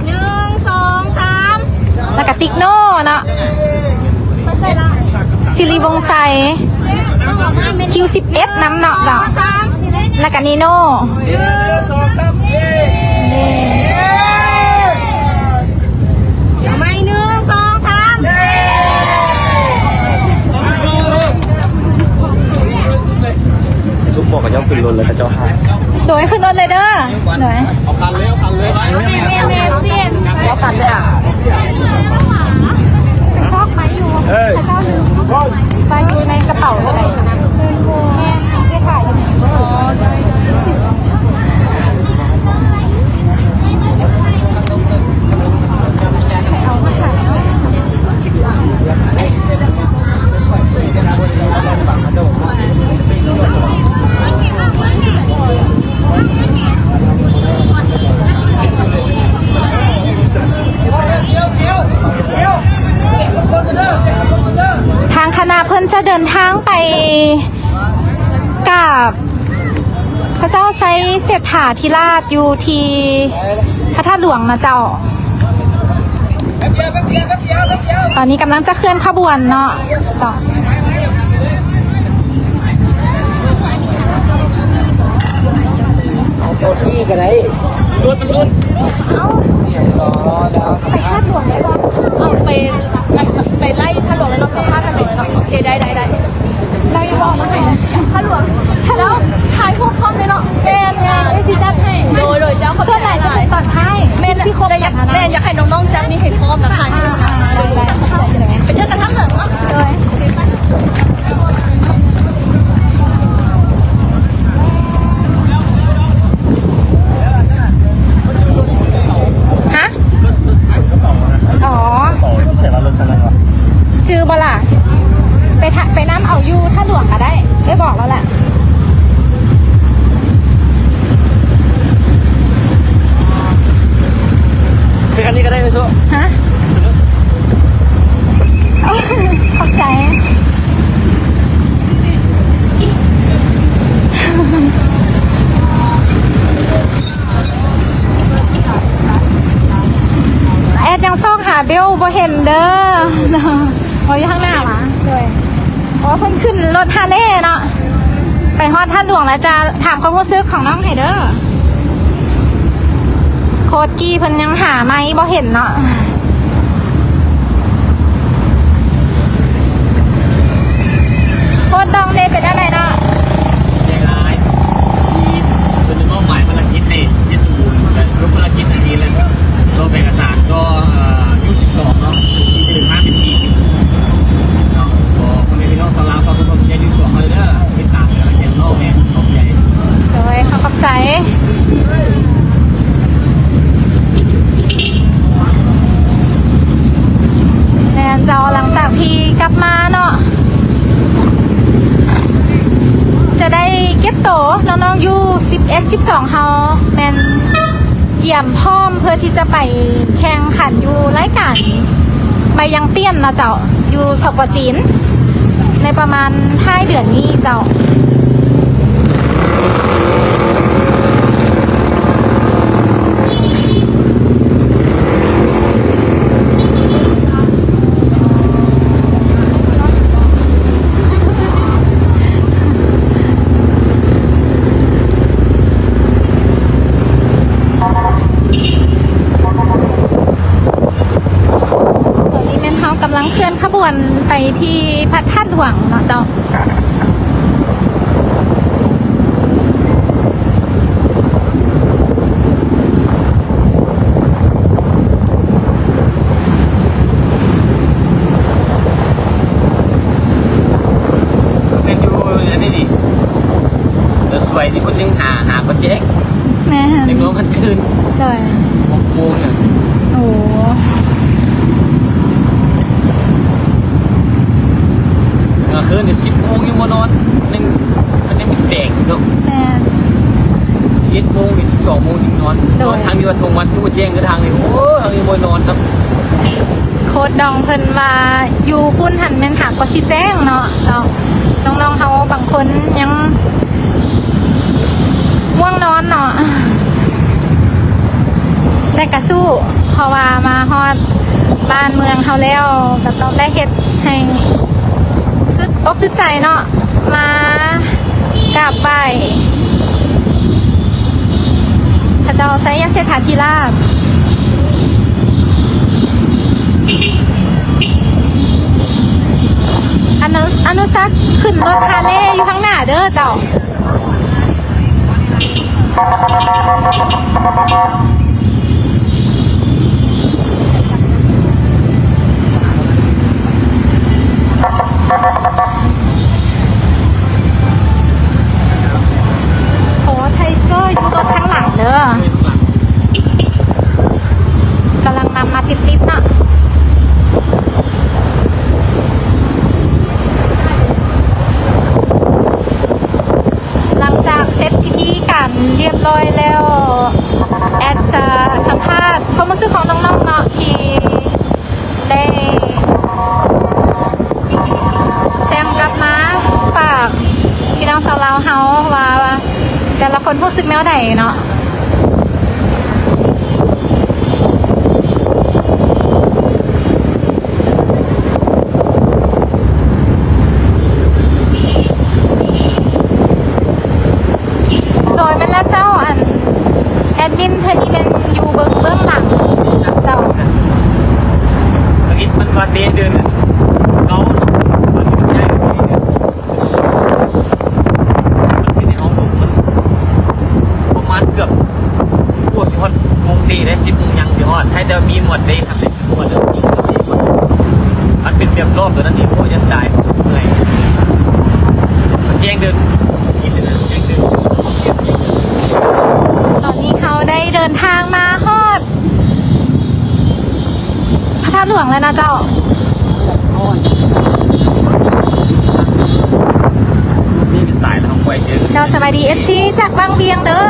ໜຶ່ງ ສອງ ສາມ ແລ້ວກະຕິກໂນເນາະ ສິລິວົງໄຊ ຄິວສິບເອັດ ນຳເນາະ ແລ້ວກະນີໂນ. ໜຶ່ງ ສອງ ສາມ ເຢ້ ເຢ້. ຕ້ອງຂຶ້ນລົດແລ້ວ ເຂົາເຈົ້າຫາ. ໂດຍ ຂຶ້ນລົດເລີຍເດີ. ໂດຍ ເອົາຄັນເລີຍ ເອົາຄັນເລີຍ. ແມ່ນໆ ພີ່ເອັມ ເອົາຄັນເລີຍ. ຊອກໄມ້ຢູ່ ເອີ ເຂົາເຈົ້າລືມໄວ້ຢູ່ໃນກະເປົາເທົ່າໃດຫັ້ນນະ. ແມ່ນ ໄດ້ຂາຍຢູ່. ອໍ ໂດຍ. ທາງຄະນະເພິ່ນຈະເດີນທາງໄປກາບ ພະເຈົ້າໄຊເສດຖາທິລາດຢູ່ທີ່ພະທາດຫຼວງນະເຈົ້າ. ຕອນນີ້ກຳລັງຈະເຄື່ອນຂະບວນເນາະເຈົ້າ. ເອົາເຈົ້າທີ່ກໍໄດ້. ລົດມັນຫຼຸດ. ເອົາ ໄປທາດຫຼວງໄດ້ບໍ່? ເອົາໄປ ໄປໄລ່ທາດຫຼວງແລ້ວເນາະ ສຳພາດທາດຫຼວງເນາະ. ໂອເຄ ໄດ້ ໄດ້ ໄດ້. ລາວຍັງບໍ່ອອກມາໃຫ້ ທາດຫຼວງ ແລ້ວຖ່າຍຮູບພ້ອມເລີຍເນາະ. ແມ່ນ ແມ່ນ ເອື້ອຍຊິຈັດໃຫ້. ໂດຍ ໂດຍ ເຈົ້າ ຂອບໃຈຫຼາຍ. ສ່ວນຫຼາຍຈະເປັນຕອນທ້າຍ ແມ່ນ ທີ່ຄົບກັນນະ. ແມ່ນ ຢາກໃຫ້ນ້ອງໆຈັດນີ້ໃຫ້ພ້ອມນະ ຖ່າຍຮູບນະ. ອ່າ ໄດ້ ໄດ້ ໄປເຈີກັນທາງເດີມເນາະ. ໂດຍ. ຮະ? ອໍ ຈື່ບໍ່ລະ? ໄປ ໄປນຳເອົາຢູ່ທ່າຫຼວງກໍໄດ້. ເອື້ອຍບອກແລ້ວແຫຼະ. ເປັນອັນນີ້ກໍໄດ້ ເອື້ອຍໂຊ. ຮະ? ຂອບໃຈ. ແອດຍັງຊອກຫາເບວບໍ່ເຫັນເດີ. ໂອ້ ຢູ່ທາງໜ້າຫວາ? ໂດຍ. ໂອ້ ເພິ່ນຂຶ້ນລົດຮາເລເນາະ. ໄປຮອດທ່າຫຼວງແລ້ວຈະຖາມຄວາມຮູ້ສຶກຂອງນ້ອງໃຫ້ເດີ. ໂຄດກີ້ເພິ່ນຍັງຫາໄມ້ບໍ່ເຫັນເນາະ. ໂຄດດອງເດ ເປັນແນວໃດເນາະ? ໃຈຮ້າຍ ທີ່ເພິ່ນໄດ້ມອບໝາຍພາລະກິດໃຫ້ເຈສະບູນ ແລະ ລົງພາລະກິດໃຫ້ດີ ແລະ ລອງເອກະສານຕໍ່ ເອີ ຢູສິບສອງເນາະ ທີ່ຈະເດີນທາງໄປຈີນເນາະ. ຂໍພໍ່ແມ່ພີ່ນ້ອງຊາວລາວ ຝາກຄວາມເຂົ້າໃຈຢູສິບສອງເຮົາເດີ ຕິດຕາມ ແລະ ແກງນອກແນ່ ຂອບໃຈ. ໂດຍ ຂໍຂອບໃຈ. ແມ່ນເຈົ້າ ຫຼັງຈາກທີ່ກັບມາເນາະ ຈະໄດ້ເກັບໂຕ ນ້ອງໆຢູ່ສິບເອັດ ສິບສອງເຮົາແມ່ນກຽມພ້ອມເພື່ອທີ່ຈະໄປແຂ່ງຂັນຢູ່ລາຍການໄບຢາງຕຽນເນາະເຈົ້າ ຢູ່ສປ ຈີນ ໃນປະມານທ້າຍເດືອນນີ້ເຈົ້າ. ຕອນນີ້ແມ່ນເຮົາກຳລັງເຄື່ອນຂະບວນໄປທີ່ພະທາດຫຼວງເນາະເຈົ້າ. ແມ່ນຢູ່ອັນນີ້ນີ້ ແລ້ວສວຍນີ້ເພິ່ນຍັງຫາ ຫາບໍ່ແຈ້ງ. ແມ່ນ ຍັງນອນກາງຄືນ. ໂດຍ ຫົກໂມງນະ. ໂອ້ ກາງຄືນນີ້ສິບໂມງຍັງບໍ່ນອນ ຍັງ ມັນຍັງມີແສງເນາະ. ແມ່ນ ສິບເອັດໂມງນີ້ ສິບສອງໂມງຍັງນອນ. ໂດຍ ນອນທາງນີ້ວ່າທົ່ງວັນຄືບໍ່ແຈ້ງເດີ ທາງນີ້ ໂອ້ ທາງນີ້ບໍ່ນອນຊ້ຳ. ໂຄດດອງເພິ່ນວ່າຢູ່ພຸ້ນຫັ້ນແມ່ນຫາກໍຊິແຈ້ງເນາະເຈົ້າ. ນ້ອງໆເຮົາບາງຄົນຍັງງ່ວງນອນເນາະ ແຕ່ກະສູ້ ເພາະວ່າມາຮອດບ້ານເມືອງເຮົາແລ້ວ ກໍຕ້ອງໄດ້ເຮັດໃຫ້ສຸດອົກສຸດໃຈເນາະ ມາກາບໄຫວ້ພະເຈົ້າໄຊຍະເສດຖາທິລາດ. ອະນຸ ອະນຸສັກ ຂຶ້ນລົດຮາເລຢູ່ຂ້າງໜ້າເດີເຈົ້າ. ໂອ້ ໄທເກີຢູ່ລົດທາງຫຼັງເດີ ກຳລັງນຳມາຕິດໆເນາະ. ຫຼັງຈາກເສັດພິທີການລຽບລ້ອຍແລ້ວ ແອດຈະສຳພາດຄວາມຮູ້ສຶກຂອງນ້ອງໆເນາະ ທີ່ໄດ້ແຊມກັບມາຝາກພີ່ນ້ອງຊາວລາວເຮົາວ່າ ແຕ່ລະຄົນຮູ້ສຶກແນວໃດເນາະ. ໂດຍ ແມ່ນລະເຈົ້າ ອັນ ແອດມິນເທື່ອນີ້ແມ່ນຢູ່ເບື້ອງ ເບື້ອງຫຼັງເຈົ້າ. ທຳອິດມັນວ່າເຕະເດີນເກົ່າເນາະ ມັນຍ້າຍໄປເດີນ ມັນເຮັດໃຫ້ເຮົາຫຼົງ ມັນປະມານເກືອບ ໂອ້ ຊິຮອດໂມງເຕະໄດ້ ສິບໂມງຫຍັງຊິຮອດ ໃຫ້ແຕ່ວ່າມີໝວດເຕະ ມັນເປັນແບບລອບໂຕນັ້ນເອງ ໂອ້ຍ ຢ້ານຕາຍ ເມື່ອຍ ມັນແຈ້ງເດີນ ແຈ້ງເດີນ ຕອນນີ້ເຮົາໄດ້ເດີນທາງມາຮອດພະທາດຫຼວງແລ້ວນະເຈົ້າ. ເຈົ້າ ສະບາຍດີ ເອັຟຊີ ຈາກວັງວຽງເດີ.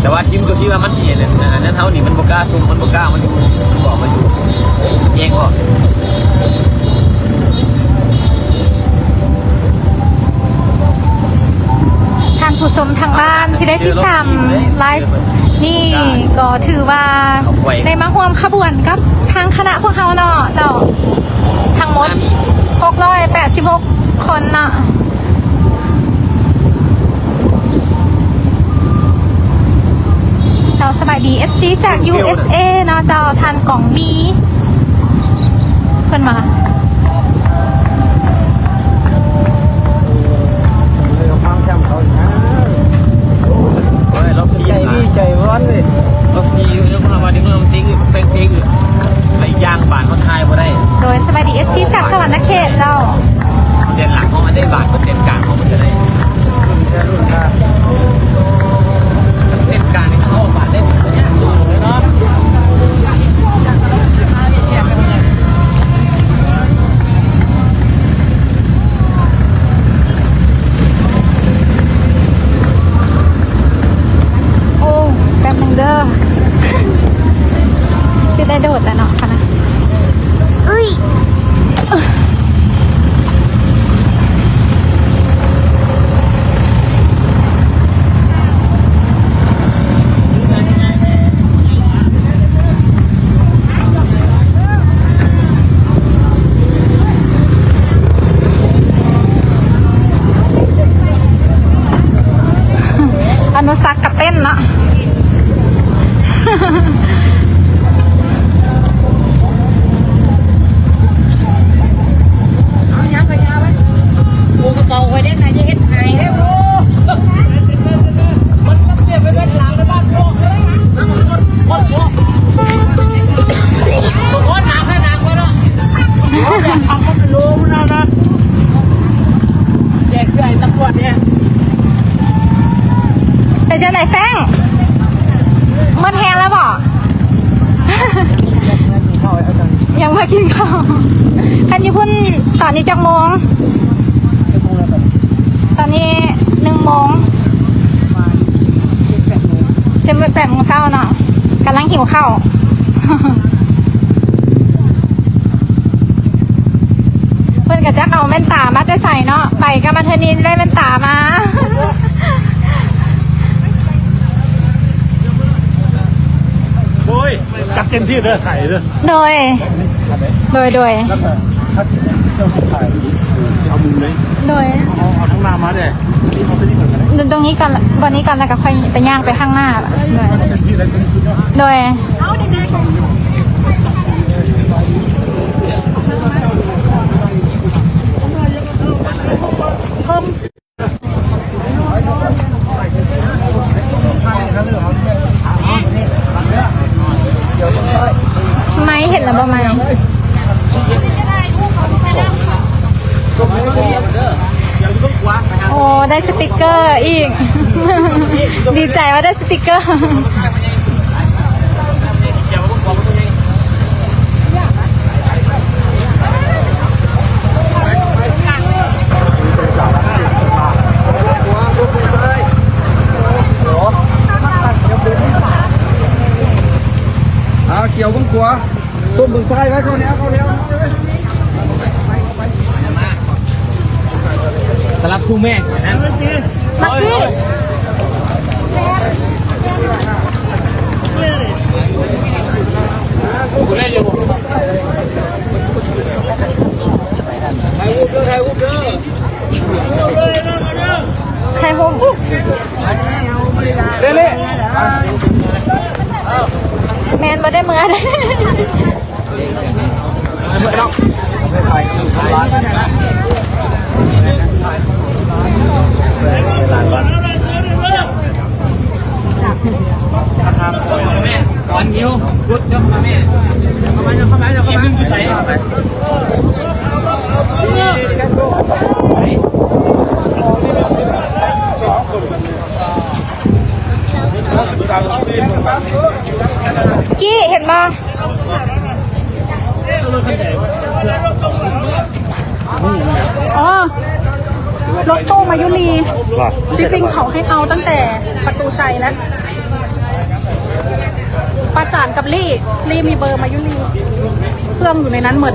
ແຕ່ວ່າທີມຕົວທີ່ວ່າມັນຊິອັນນັ້ນ ອັນນັ້ນເຮົານີ້ ມັນບໍ່ກ້າຊຸ່ມ ມັນບໍ່ກ້າມາຢູ່ ມັນບໍ່ອອກມາຢູ່ ແຍກອອກ. ທ່ານຜູ້ຊົມທາງບ້ານທີ່ໄດ້ຕິດຕາມໄລຟ໌ນີ້ ກໍຖືວ່າໄດ້ມາຮ່ວມຂະບວນກັບທາງຄະນະພວກເຮົາເນາະເຈົ້າ ທັງໝົດຫົກຮ້ອຍແປດສິບຫົກຄົນເນາະ. ເຈົ້າ ສະບາຍດີ ເອັຟຊີ ຈາກ ຢູເອສເອ ເນາະເຈົ້າ ທ່ານກອງມີ ເພິ່ນວ່າ ເອີ ເຂົາແຊມເຂົາອີກນະ ໂອ້ຍ ລັອກຊີ ໃຈດີໃຈຮ້ອນເວີຍ ລັອກຊີ ເອີ ເພາະວ່າເດັກນ້ອຍມັນຕິງ ແຊງຕິງ ແລະ ອີກຢ່າງບ້ານເຮົາຖ່າຍບໍ່ໄດ້. ໂດຍ ສະບາຍດີ ເອັຟຊີ ຈາກສະຫວັນນະເຂດເຈົ້າ. ເດືອນຫຼັງເຮົາໄດ້ບາດ ເດືອນກາງເຮົາມັນຈະໄດ້ ເດືອນກາງນີ້ເຮົາບາດໄດ້ຍາກສຸດເລີຍເນາະ. ໂອ້ ແປັບໜຶ່ງເດີ ຊິໄດ້ໂດດແລ້ວເນາະ ຄະນະ ເອີຍ. ອະນຸສັກກະເຕັ້ນເນາະ. ເອົາກະເປົາຂ້ອຍເດ້ນະ ຢ່າເຮັດຫາຍເດີ. ມັນກະເປັນໄປເບິດຫຼັງໃນບ້ານພວກເລີຍນະ ໂຄດໂຊ ໂຄດໜັກເລີຍ ໜັກເລີຍເນາະ. ເອົາມັນເປັນໂລມັນເອົານະ ແຈກເສື້ອໃຫ້ຕຳຫຼວດແດ່. ເປັນຈັ່ງໃດແຟງ ໝົດແຮງແລ້ວບໍ? ຍັງບໍ່ກິນເຂົ້າ. ຄັນຢູ່ພຸ້ນຕອນນີ້ຈັກໂມງ? ຕອນນີ້ໜຶ່ງໂມງ ເຈັດແປດໂມງເຊົ້າເນາະ ກຳລັງຫິວເຂົ້າ. ເພິ່ນກະຈັກເອົາແວ່ນຕາມາແຕ່ໃສເນາະ ໄປກະມາເທື່ອນີ້ໄດ້ແວ່ນຕາມາ. ໂອ້ຍ ເຕັມທີ່ເດີ ຖ່າຍເດີ ໂດຍ ໂດຍ ໂດຍ ແລ້ວກໍຖ້າເຈົ້າຊິຖ່າຍ ເອົາມຸມເລີຍ ໂດຍ ເອົາ ເອົາທາງໜ້າມາເດີ ເອົາຕົວນີ້ກ່ອນກໍໄດ້ ຕົງນີ້ກ່ອນ ບ່ອນນີ້ກ່ອນ ແລ້ວກໍຄ່ອຍໄປ ຍ່າງໄປທາງໜ້າ ໂດຍ ເຕັມທີ່ເລີຍ ໂດຍ ໄມ້ເຫັນແລ້ວບໍ່ໄມ້? ໂອ້ ໄດ້ສະຕິກເກີອີກ ດີໃຈວ່າໄດ້ສະຕິກເກີ. ອ່າ ຂຽວເບິ່ງຂວາ ສົ້ມເບິ່ງຊ້າຍໄວ້ ເຂົ້າແນວ ເຂົ້າແນວ ສຳລັບຜູ້ແມ່ນ ມັກກີ້ ຖ່າຍຮູບເດີ ຖ່າຍຮູບເດີ ຖ່າຍຮູບ ເລໆ ແມ່ນບໍ່ໄດ້ເມືອເດ້. ກີ້ ເຫັນບໍ່? ອໍ ລົດຕູ້ມາຍຸລີ ວ່າ ທີ່ຈິງເຂົາໃຫ້ເອົາຕັ້ງແຕ່ປະຕູໄຊແລ້ວ ປະສານກັບລີ້ ລີ້ມີເບີມາຍຸລີ ເຄື່ອງຢູ່ໃນນັ້ນໝົດ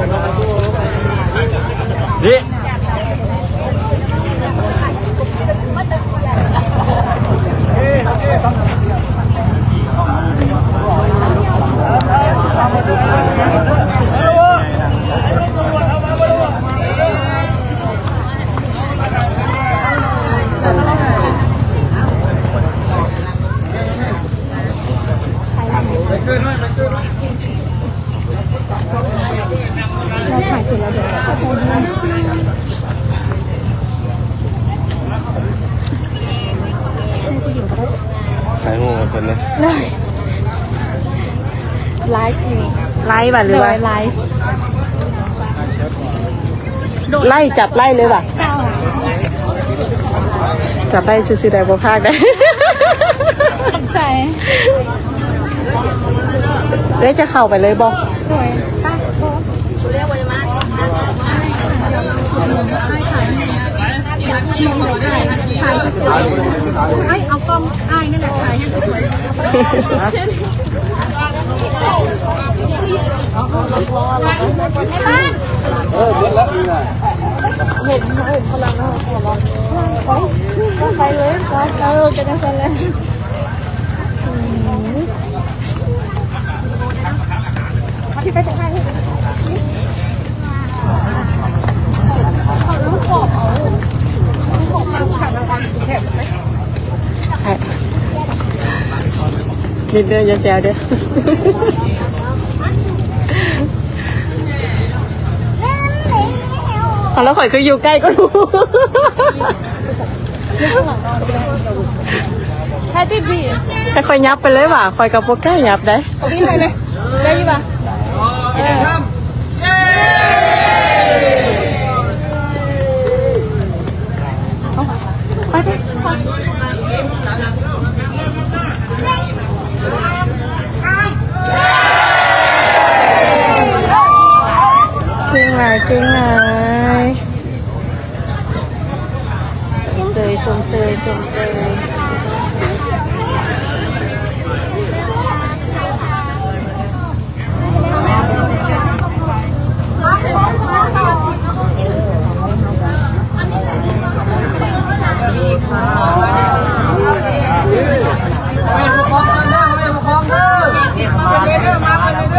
ລີ້. เราถ่ายเสร็จแล้วเดี๋ยวเราก็โพสต์ด้วย ถ่ายรูปกับเพิ่นเลย ไลฟ์อยู่ ไลฟ์บ่หรือว่า โดยไลฟ์ ไล่ จับไล่เลยว่ะ เจ้า จับไล่ซื่อๆ ได้บ่พลาดได้ ขอบใจ เอ้ย จะเข้าไปเลยบ่ โดย ไป โทร ถ่าย ถ่าย ถ่าย ถ่าย ถ่าย เอากล้องอ้ายนี่แหละ ถ่ายให้สวยๆ เออ เห็น เห็นพลังนะ ไปเลย เออ จะได้กันแล้ว นิดเดียว อย่าแซวเด้อ เอาแล้วข่อยคืออยู่ใกล้ก็รู้ ถ้าติดบี ให้ข่อยยับไปเลยว่ะ ข่อยกับโปก้ายับได้ เอาพี่ไปเลย ได้อยู่ปะ เออ ไปไป เก่งหลาย เก่งหลาย ชมเชย ชมเชย ชมเชย แม่ผู้ปกครองเด้อ แม่ผู้ปกครองเด้อ มาเด้อ มาเด้อ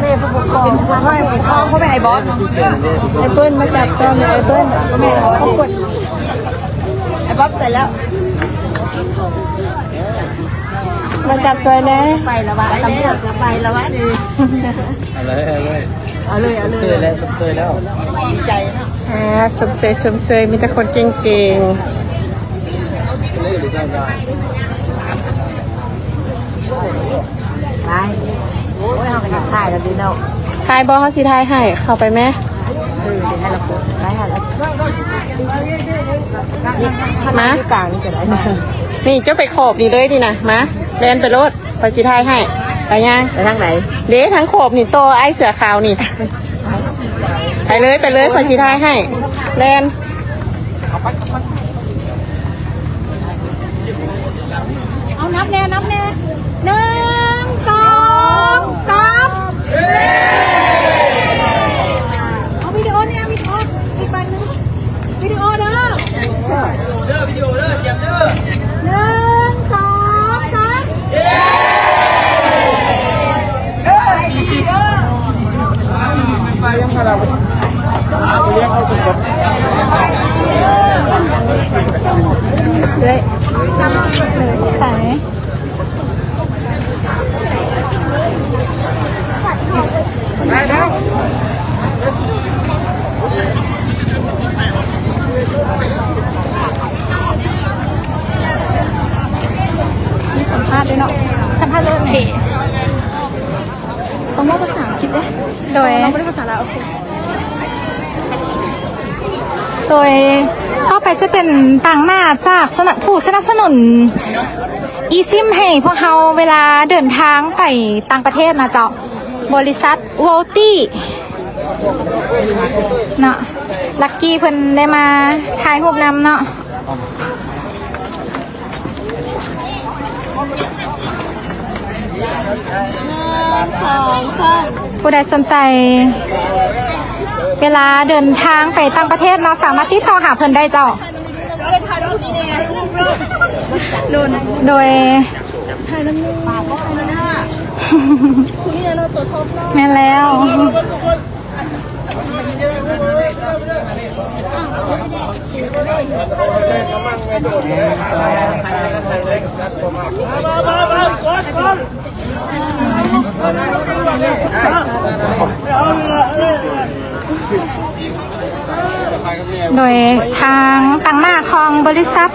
ແມ່ຜູ້ປົກຄອງ ພໍ່ແມ່ຜູ້ປົກຄອງ ພໍ່ແມ່ໄອ້ບອດ ໄອ້ເພິ່ນມາຈັບຕອນ ໄອ້ເພິ່ນ ພໍ່ແມ່ເຂົາກົດ ໄອ້ບອດໃສ່ແລ້ວ ມາຈັບຊ່ອຍແດ່ ໄປລະວະ ຕຳຫຼວດກໍໄປລະວະນີ້ ເອົາເລີຍ ເອົາເລີຍ ເອົາເລີຍ ຊົມເຊີຍແລ້ວ ຊົມເຊີຍແລ້ວ ດີໃຈເນາະ ອ່າ ຊົມເຊີຍ ຊົມເຊີຍ ມີແຕ່ຄົນເກັ່ງໆ. ໄປ ໂອ້ຍ ເຮົາກໍຢາກຖ່າຍແລ້ວເດເນາະ ຖ່າຍບໍ່? ເຮົາຊິຖ່າຍໃຫ້ ເຂົ້າໄປແມ ເອີ ເດີ ໃຫ້ລະໂພສ ໄປຫາລະ ມາ ຢູ່ກາງນີ້ກໍໄດ້ນະ ນີ້ເຈົ້າໄປຂອບນີ້ເລີຍນີ້ນະ ມາ ແລ່ນໄປໂລດ ຂ້ອຍຊິຖ່າຍໃຫ້ ໄປຍ່າງ ໄປທາງໃດ? ເດ້ ທາງຂອບນີ້ ຕໍ່ອ້າຍເສື້ອຂາວນີ້ ໄປເລີຍ ໄປເລີຍ ຂ້ອຍຊິຖ່າຍໃຫ້ ແລ່ນ. ເອົາ ນັບແດ່ ນັບແດ່ ໜຶ່ງ ສອງ ສາມ ເອົາວິດີໂອນີ້ ວິດີໂອ ອີກໃບໜຶ່ງ ວິດີໂອເດີ ວິດີໂອເດີ ຕຽມເດີ ໜຶ່ງ ສອງ ສາມ ເອື້ອຍ ໃສ່ ມີສຳພາດດ້ວຍເນາະ ສຳພາດເລີຍ ໂອເຄ ຕ້ອງເວົ້າພາສາອັງກິດເດ້ ໂດຍ ເຮົາບໍ່ໄດ້ພາສາລາວ ໂອເຄ ໂດຍຕໍ່ໄປຈະເປັນຕາງໜ້າຈາກສະໜະ ຜູ້ສະໜັບສະໜູນອີຊິມໃຫ້ພວກເຮົາເວລາເດີນທາງໄປຕ່າງປະເທດນະເຈົ້າ ບໍລິສັດ Volty ເນາະ ລັກກີ້ເພິ່ນໄດ້ມາຖ່າຍຮູບນຳເນາະ. ໜຶ່ງ ສອງ ສາມ ຜູ້ໃດສົນໃຈ ເວລາເດີນທາງໄປຕ່າງປະເທດເນາະ ສາມາດຕິດຕໍ່ຫາເພິ່ນໄດ້ເຈົ້າ. ໂດຍ ແມ່ນແລ້ວ. ໂດຍທາງຕາງໜ້າຂອງບໍລິສັດ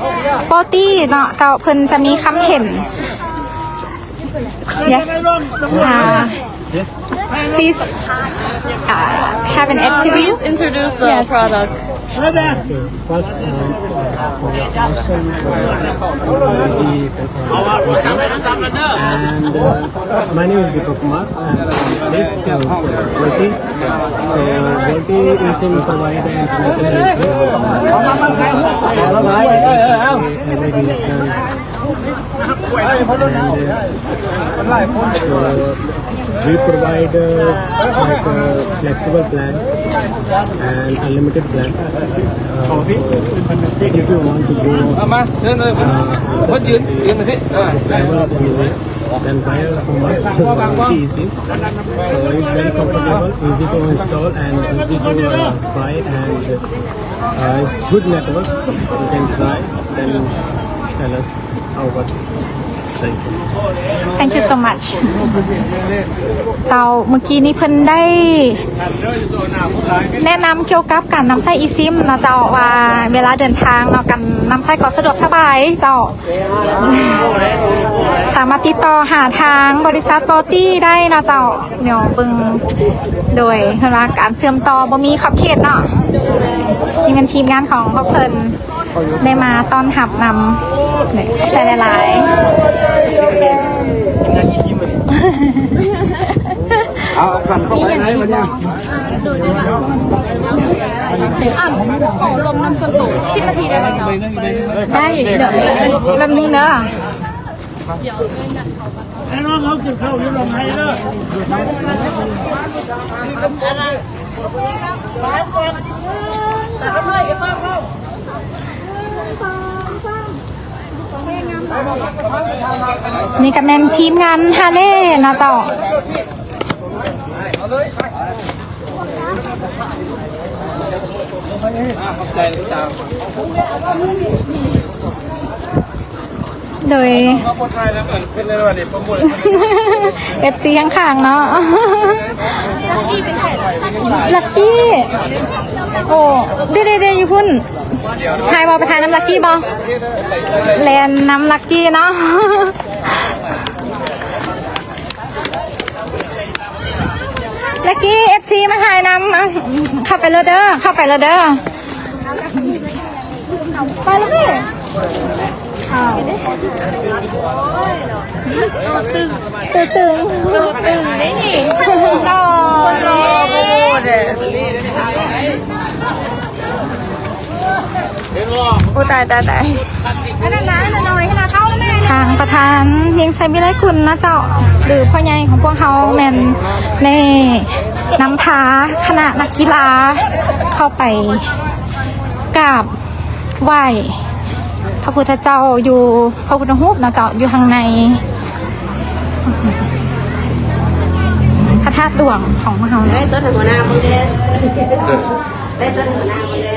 ໂປຕີເນາະເຈົ້າ ເພິ່ນຈະມີຄຳເຫັນ Yes. Uh, please, uh, have an interview. Please introduce the product. First, um, congratulations for the technology and, uh, my name is Deepak Kumar. I'm from Volty. So, Volty is in provide the international everything is done. And, uh, so we provide, uh, like, a flexible plan and unlimited plan. Uh, so if you want to go, uh, ເອີ travel anywhere, then buy from us. Easy. So it's very comfortable, easy to install and easy to, uh, buy and, uh, it's good network. You can try, then tell us how, what. Thank you so much. ເຈົ້າ ເມື່ອກີ້ນີ້ເພິ່ນໄດ້ແນະນຳກ່ຽວກັບການນຳໃຊ້ອີຊິມເນາະເຈົ້າ ວ່າເວລາເດີນທາງເນາະ ການນຳໃຊ້ກໍສະດວກສະບາຍເຈົ້າ. ສາມາດຕິດຕໍ່ຫາທາງບໍລິສັດໂປຕີໄດ້ເນາະເຈົ້າ. ດຽວເບິ່ງ ໂດຍເພິ່ນວ່າການເຊື່ອມຕໍ່ບໍ່ມີຂອບເຂດເນາະ. ນີ້ແມ່ນທີມງານຂອງພວກເພິ່ນໄດ້ມາຕ້ອນຮັບນຳ. ຂອບໃຈຫຼາຍໆ. ເອົາ ເອົາຂັນເຂົ້າໄປໃນບັດນີ້. ອ່າ ຂໍລົມນຳສ່ວນໂຕສິບນາທີໄດ້ບໍ່ເຈົ້າ? ໄດ້ ດຽວແປັບໜຶ່ງເດີ. ໃຫ້ນ້ອງເຮົາກິນເຂົ້າຢູ່ໜອງໄຮເດີ. ນີ້ກໍແມ່ນທີມງານຮາເລເນາະເຈົ້າ. ໂດຍ ເອັຟຊີຂ້າງໆເນາະ ລັກກີ້ ໂອ້ ເດໆໆ ຢູ່ພຸ້ນ ຖ່າຍບໍ່ ໄປຖ່າຍນຳລັກກີ້ບໍ່ ແລ່ນນຳລັກກີ້ເນາະ. ລັກກີ້ ເອັຟຊີ ມາຖ່າຍນຳ ເຂົ້າໄປໂລດເດີ ເຂົ້າໄປໂລດເດີ ໄປແລ້ວເດ້. ອ້າວ ໂຕຕຶງ ໂຕຕຶງ ໂຕຕຶງເດ້ນີ້ ຫຼໍ່ ຄົນຫຼໍ່ໂພດ. ໂອ້ ຕາຍ ຕາຍ ຕາຍ. ທາງປະທານວຽງໄຊວິໄລກຸນນະເຈົ້າ ຫຼື ພໍ່ໃຫຍ່ຂອງພວກເຮົາແມ່ນໄດ້ນຳພາຄະນະນັກກິລາເຂົ້າໄປກາບໄຫວ້ພະພຸດທະເຈົ້າຢູ່ ພະພຸດທະຮູບນະເຈົ້າ ຢູ່ທາງໃນພະທາດຫຼວງຂອງພວກເຮົາ. ໄດ້ຕົ້ນຫົວໜ້າເບິ່ງເດ້ ໄດ້ຕົ້ນຫົວໜ້າເບິ່ງເດ້.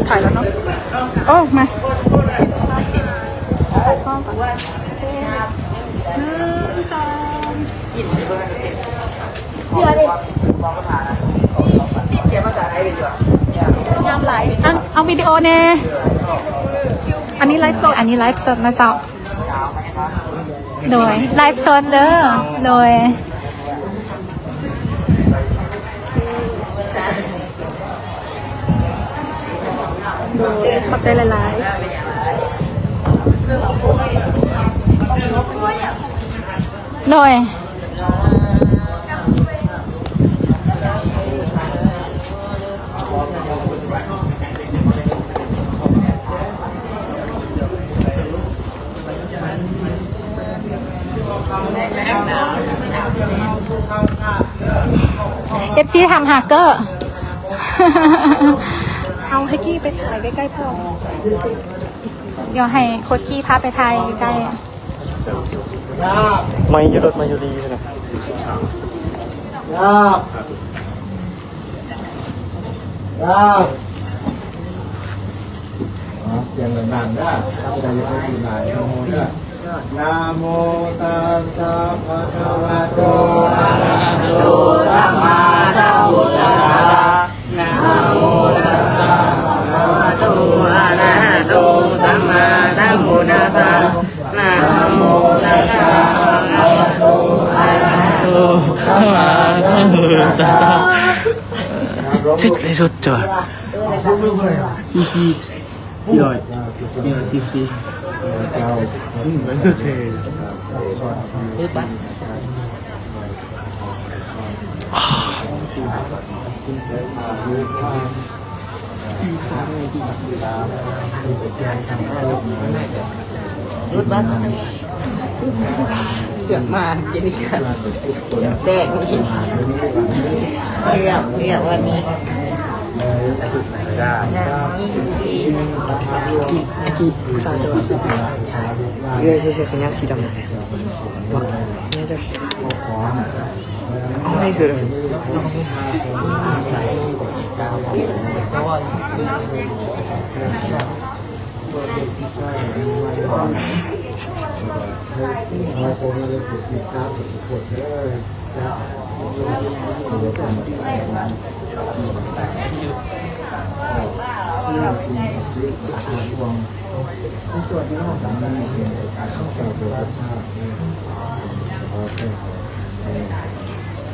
ຖ່າຍແລ້ວເນາະ ໂອ້ ມາ ໜຶ່ງ ສອງ ງາມຫຼາຍ ອັນ ເອົາວິດີໂອແດ່ ອັນນີ້ໄລຟ໌ສົດ ອັນນີ້ໄລຟ໌ສົດນະເຈົ້າ. ໂດຍ ໄລຟ໌ສົດເດີ ໂດຍ ໂດຍ ຂອບໃຈຫຼາຍໆ ໂດຍ. ເອັຟຊີ ຖາມຫາເກີ້ ເອົາໃຫ້ກີ້ໄປຖ່າຍໃກ້ໆ ພໍ່ ດຽວໃຫ້ໂຄດກີ້ພາໄປຖ່າຍໃກ້ໆ. ໄມຢູ່ລົດ ໄມຢູ່ລີນະ. ສຽງດັງໆເດີ ເຮົາຈະໄດ້ຍິນຫຼາຍ. ນະໂມຕັດສະ ພະຄະວະໂຕ ອະລະຫະໂຕ ສຳມາສຳພຸດທັດສະ. ນະໂມຕັດສະ ພະຄະວະໂຕ ອະລະຫະໂຕ ສຳມາສຳພຸດທັດສະ. ນະໂມຕັດສະ ພະຄະວະໂຕ ອະລະຫະໂຕ ສຳມາສຳພຸດທັດສະ. ເສັດເລີຍສຸດຕົວະ ສີ່ສີ່ ສີ່ຮ້ອຍ ສີ່ຮ້ອຍສີ່ສິບສີ່ ອືມ ສຸດເທ່. ຫຼຸດບັດ ເກືອບມາ ເຈນີ້ ເກືອບແຕກ ເກືອບ ເກືອບວັນນີ້ ຈີບ ຈີບຜູ້ສາວເຈົ້າ ເອື້ອຍໃສ່ເສື້ອແຂນຍາວສີດຳ ບັກແມ່ເຈົ້າ ເອົາໃຫ້ສຸດ.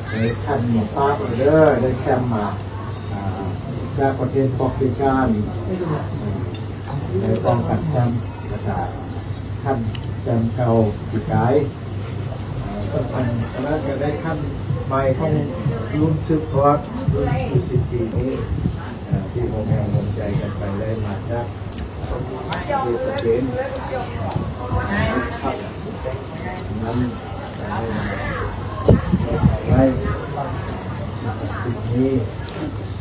ໃນຂັ້ນຝາກເດີ ໄດ້ແຊມມາ ອ່າ ຈາກປະເທດປອກເກການ ໄດ້ປ້ອງກັນແຊມ ແລ້ວກະຂັ້ນແຊມເກົ່າປີກາຍ ອ່າ ສຳຄັນຂະໜາດກະໄດ້ຂັ້ນໃໝ່ຂອງລຸ້ນສືບທອດ ລຸ້ນສີ່ສິບປີນີ້ ອ່າ ທີ່ຮ່ວມແຮງຮ່ວມໃຈກັນໄປໄດ້ມາຈາກ ປະເທດສະເປນ ນຳ ໄດ້ມາ ສິ່ງສັກສິດນີ້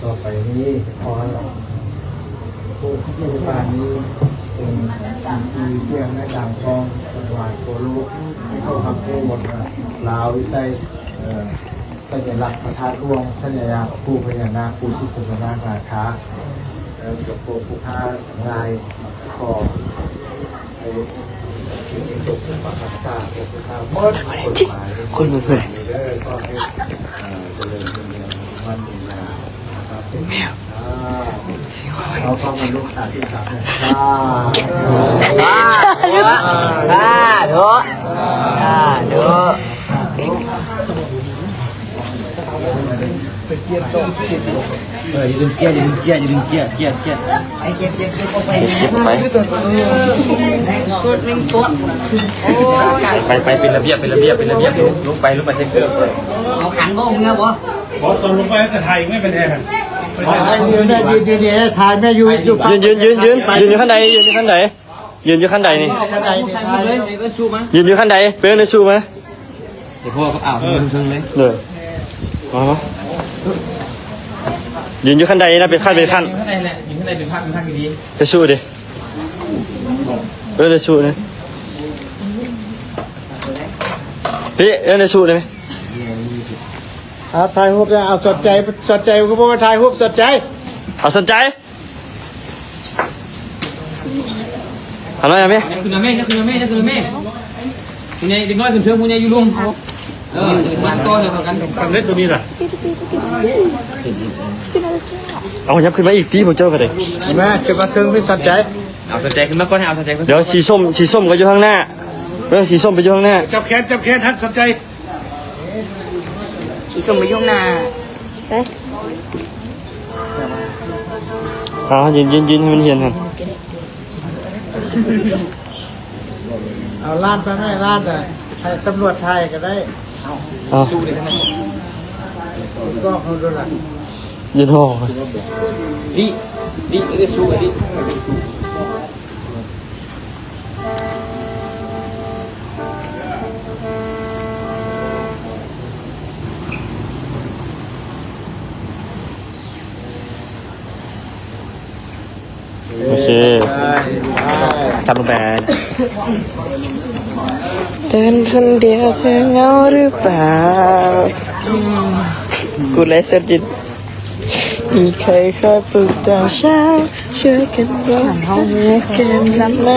ຕໍ່ໄປນີ້ ຂໍໃຫ້ຜູ້ ຜູ້ທີ່ມານີ້ເປັນ ເປັນຊື່ສຽງໃນດັງຂອງຈັກກະວານທົ່ວໂລກ ໃຫ້ເຂົາຮັບຮູ້ໝົດວ່າລາວຢູ່ໃຕ້ ເອີ ສັນຍາລັກພະທາດຫຼວງ, ສັນຍາລັກພູພະຍານາກ, ພູສີສັດຕະນາຄາ, ເອີ ກັບພວກຜູ້ຄ້າທັງຫຼາຍ. ຂໍໃຫ້ ຄົນເຢືນຢູ່ຂັ້ນໃດ ເອີ້ນເອື້ອຍສູ່ມາ. ເອີ ມາ ມາ ຢືນຢູ່ຂັ້ນໃດນະ ເປັນຂັ້ນເປັນຂັ້ນ. ເອື້ອຍສູ່ເດ້ ເອີ້ນເອື້ອຍສູ່ນະ. ເອີ ເອື້ອຍສູ່ໄດ້ໄໝ? ເອົາ ຖ່າຍຮູບແລ້ວ ເອົາ ສົນໃຈ ສົນໃຈ ຄືບໍ່ຖ່າຍຮູບ ສົນໃຈ ເອົາ ສົນໃຈ. ເອົາໜ້ອຍ ເອົາແມ ຍັບຂຶ້ນມາແມ ຍັບຂຶ້ນມາແມ ຍັບຂຶ້ນມາແມ. ຜູ້ໃຫຍ່ເດັກນ້ອຍຂຶ້ນເທິງ ຜູ້ໃຫຍ່ຢູ່ລຸ່ມ. ເອີ ມັນຕໍ່ເດີກັນ ທຳເລັດໂຕນີ້ລະ. ເອົາ ຍັບຂຶ້ນມາອີກຕິ ພວກເຈົ້າກໍໄດ້. ມາ ຂຶ້ນມາເທິງ ສົນໃຈ. ເອົາ ສົນໃຈຂຶ້ນມາກ່ອນ ເອົາ ສົນໃຈ. ດຽວສີສົ້ມ ສີສົ້ມກໍຢູ່ທາງໜ້າ. ເບິ່ງ ສີສົ້ມໄປຢູ່ທາງໜ້າ. ຈັບແຂນ ຈັບແຂນ ທັດ ສົນໃຈ. ອີສົມໄປຢູ່ຂ້າງໜ້າ. ເອີ ຢືນ ຢືນ ຢືນໃຫ້ມັນເຫັນຫັ້ນ. ເອົາລ້ານໄປໄໝ? ລ້ານ ໃຫ້ຕຳຫຼວດຖ່າຍກໍໄດ້. ເອົາ ກ້ອງເຮົາໂດນລະ. ຢ່າດອກ. ນີ້ ນີ້ ນີ້ ສູ້ ນີ້. ໂອເຄ ທຳລົງໄປ. ເດີນຄົນດຽວເທາເຫງົາຫຼືເປົ່າ? ກູໄລຟ໌ສົດຢູ່. ມີໃຄຄອຍປຸກຕອນເຊົ້າ ຊ່ວຍກັນບອກກັນໄໝ?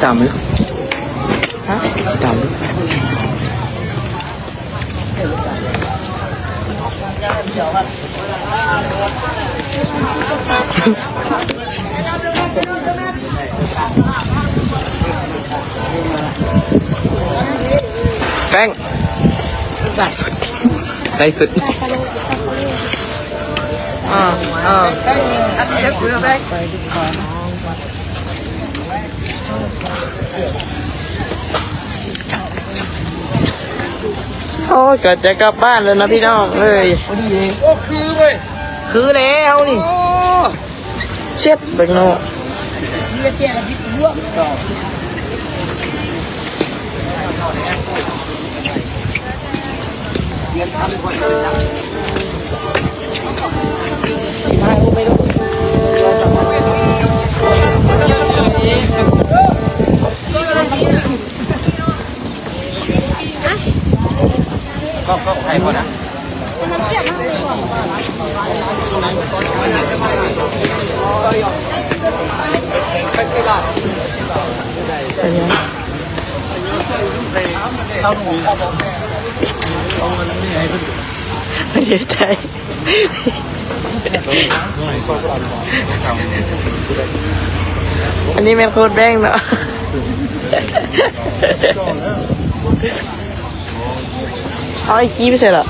ຕາມເລີຍ ຮະ ຕາມເລີຍ. ແປ້ງ ໄລຟ໌ສົດ ໄລຟ໌ສົດ. ໂອ້ຍ ກໍຈະກັບບ້ານແລ້ວນະພີ່ນ້ອງເອີຍ. ໂອ້ ຄືເວີຍ ຄືແລ້ວນີ້. ໂອ້ ເຊັດເບິ່ງເນາະ. ປະເທດໄທ. ອັນນີ້ແມ່ນໂຄດແບ້ງເນາະ. ເອົາໄອ້ກີ້ໄປໃສລະ?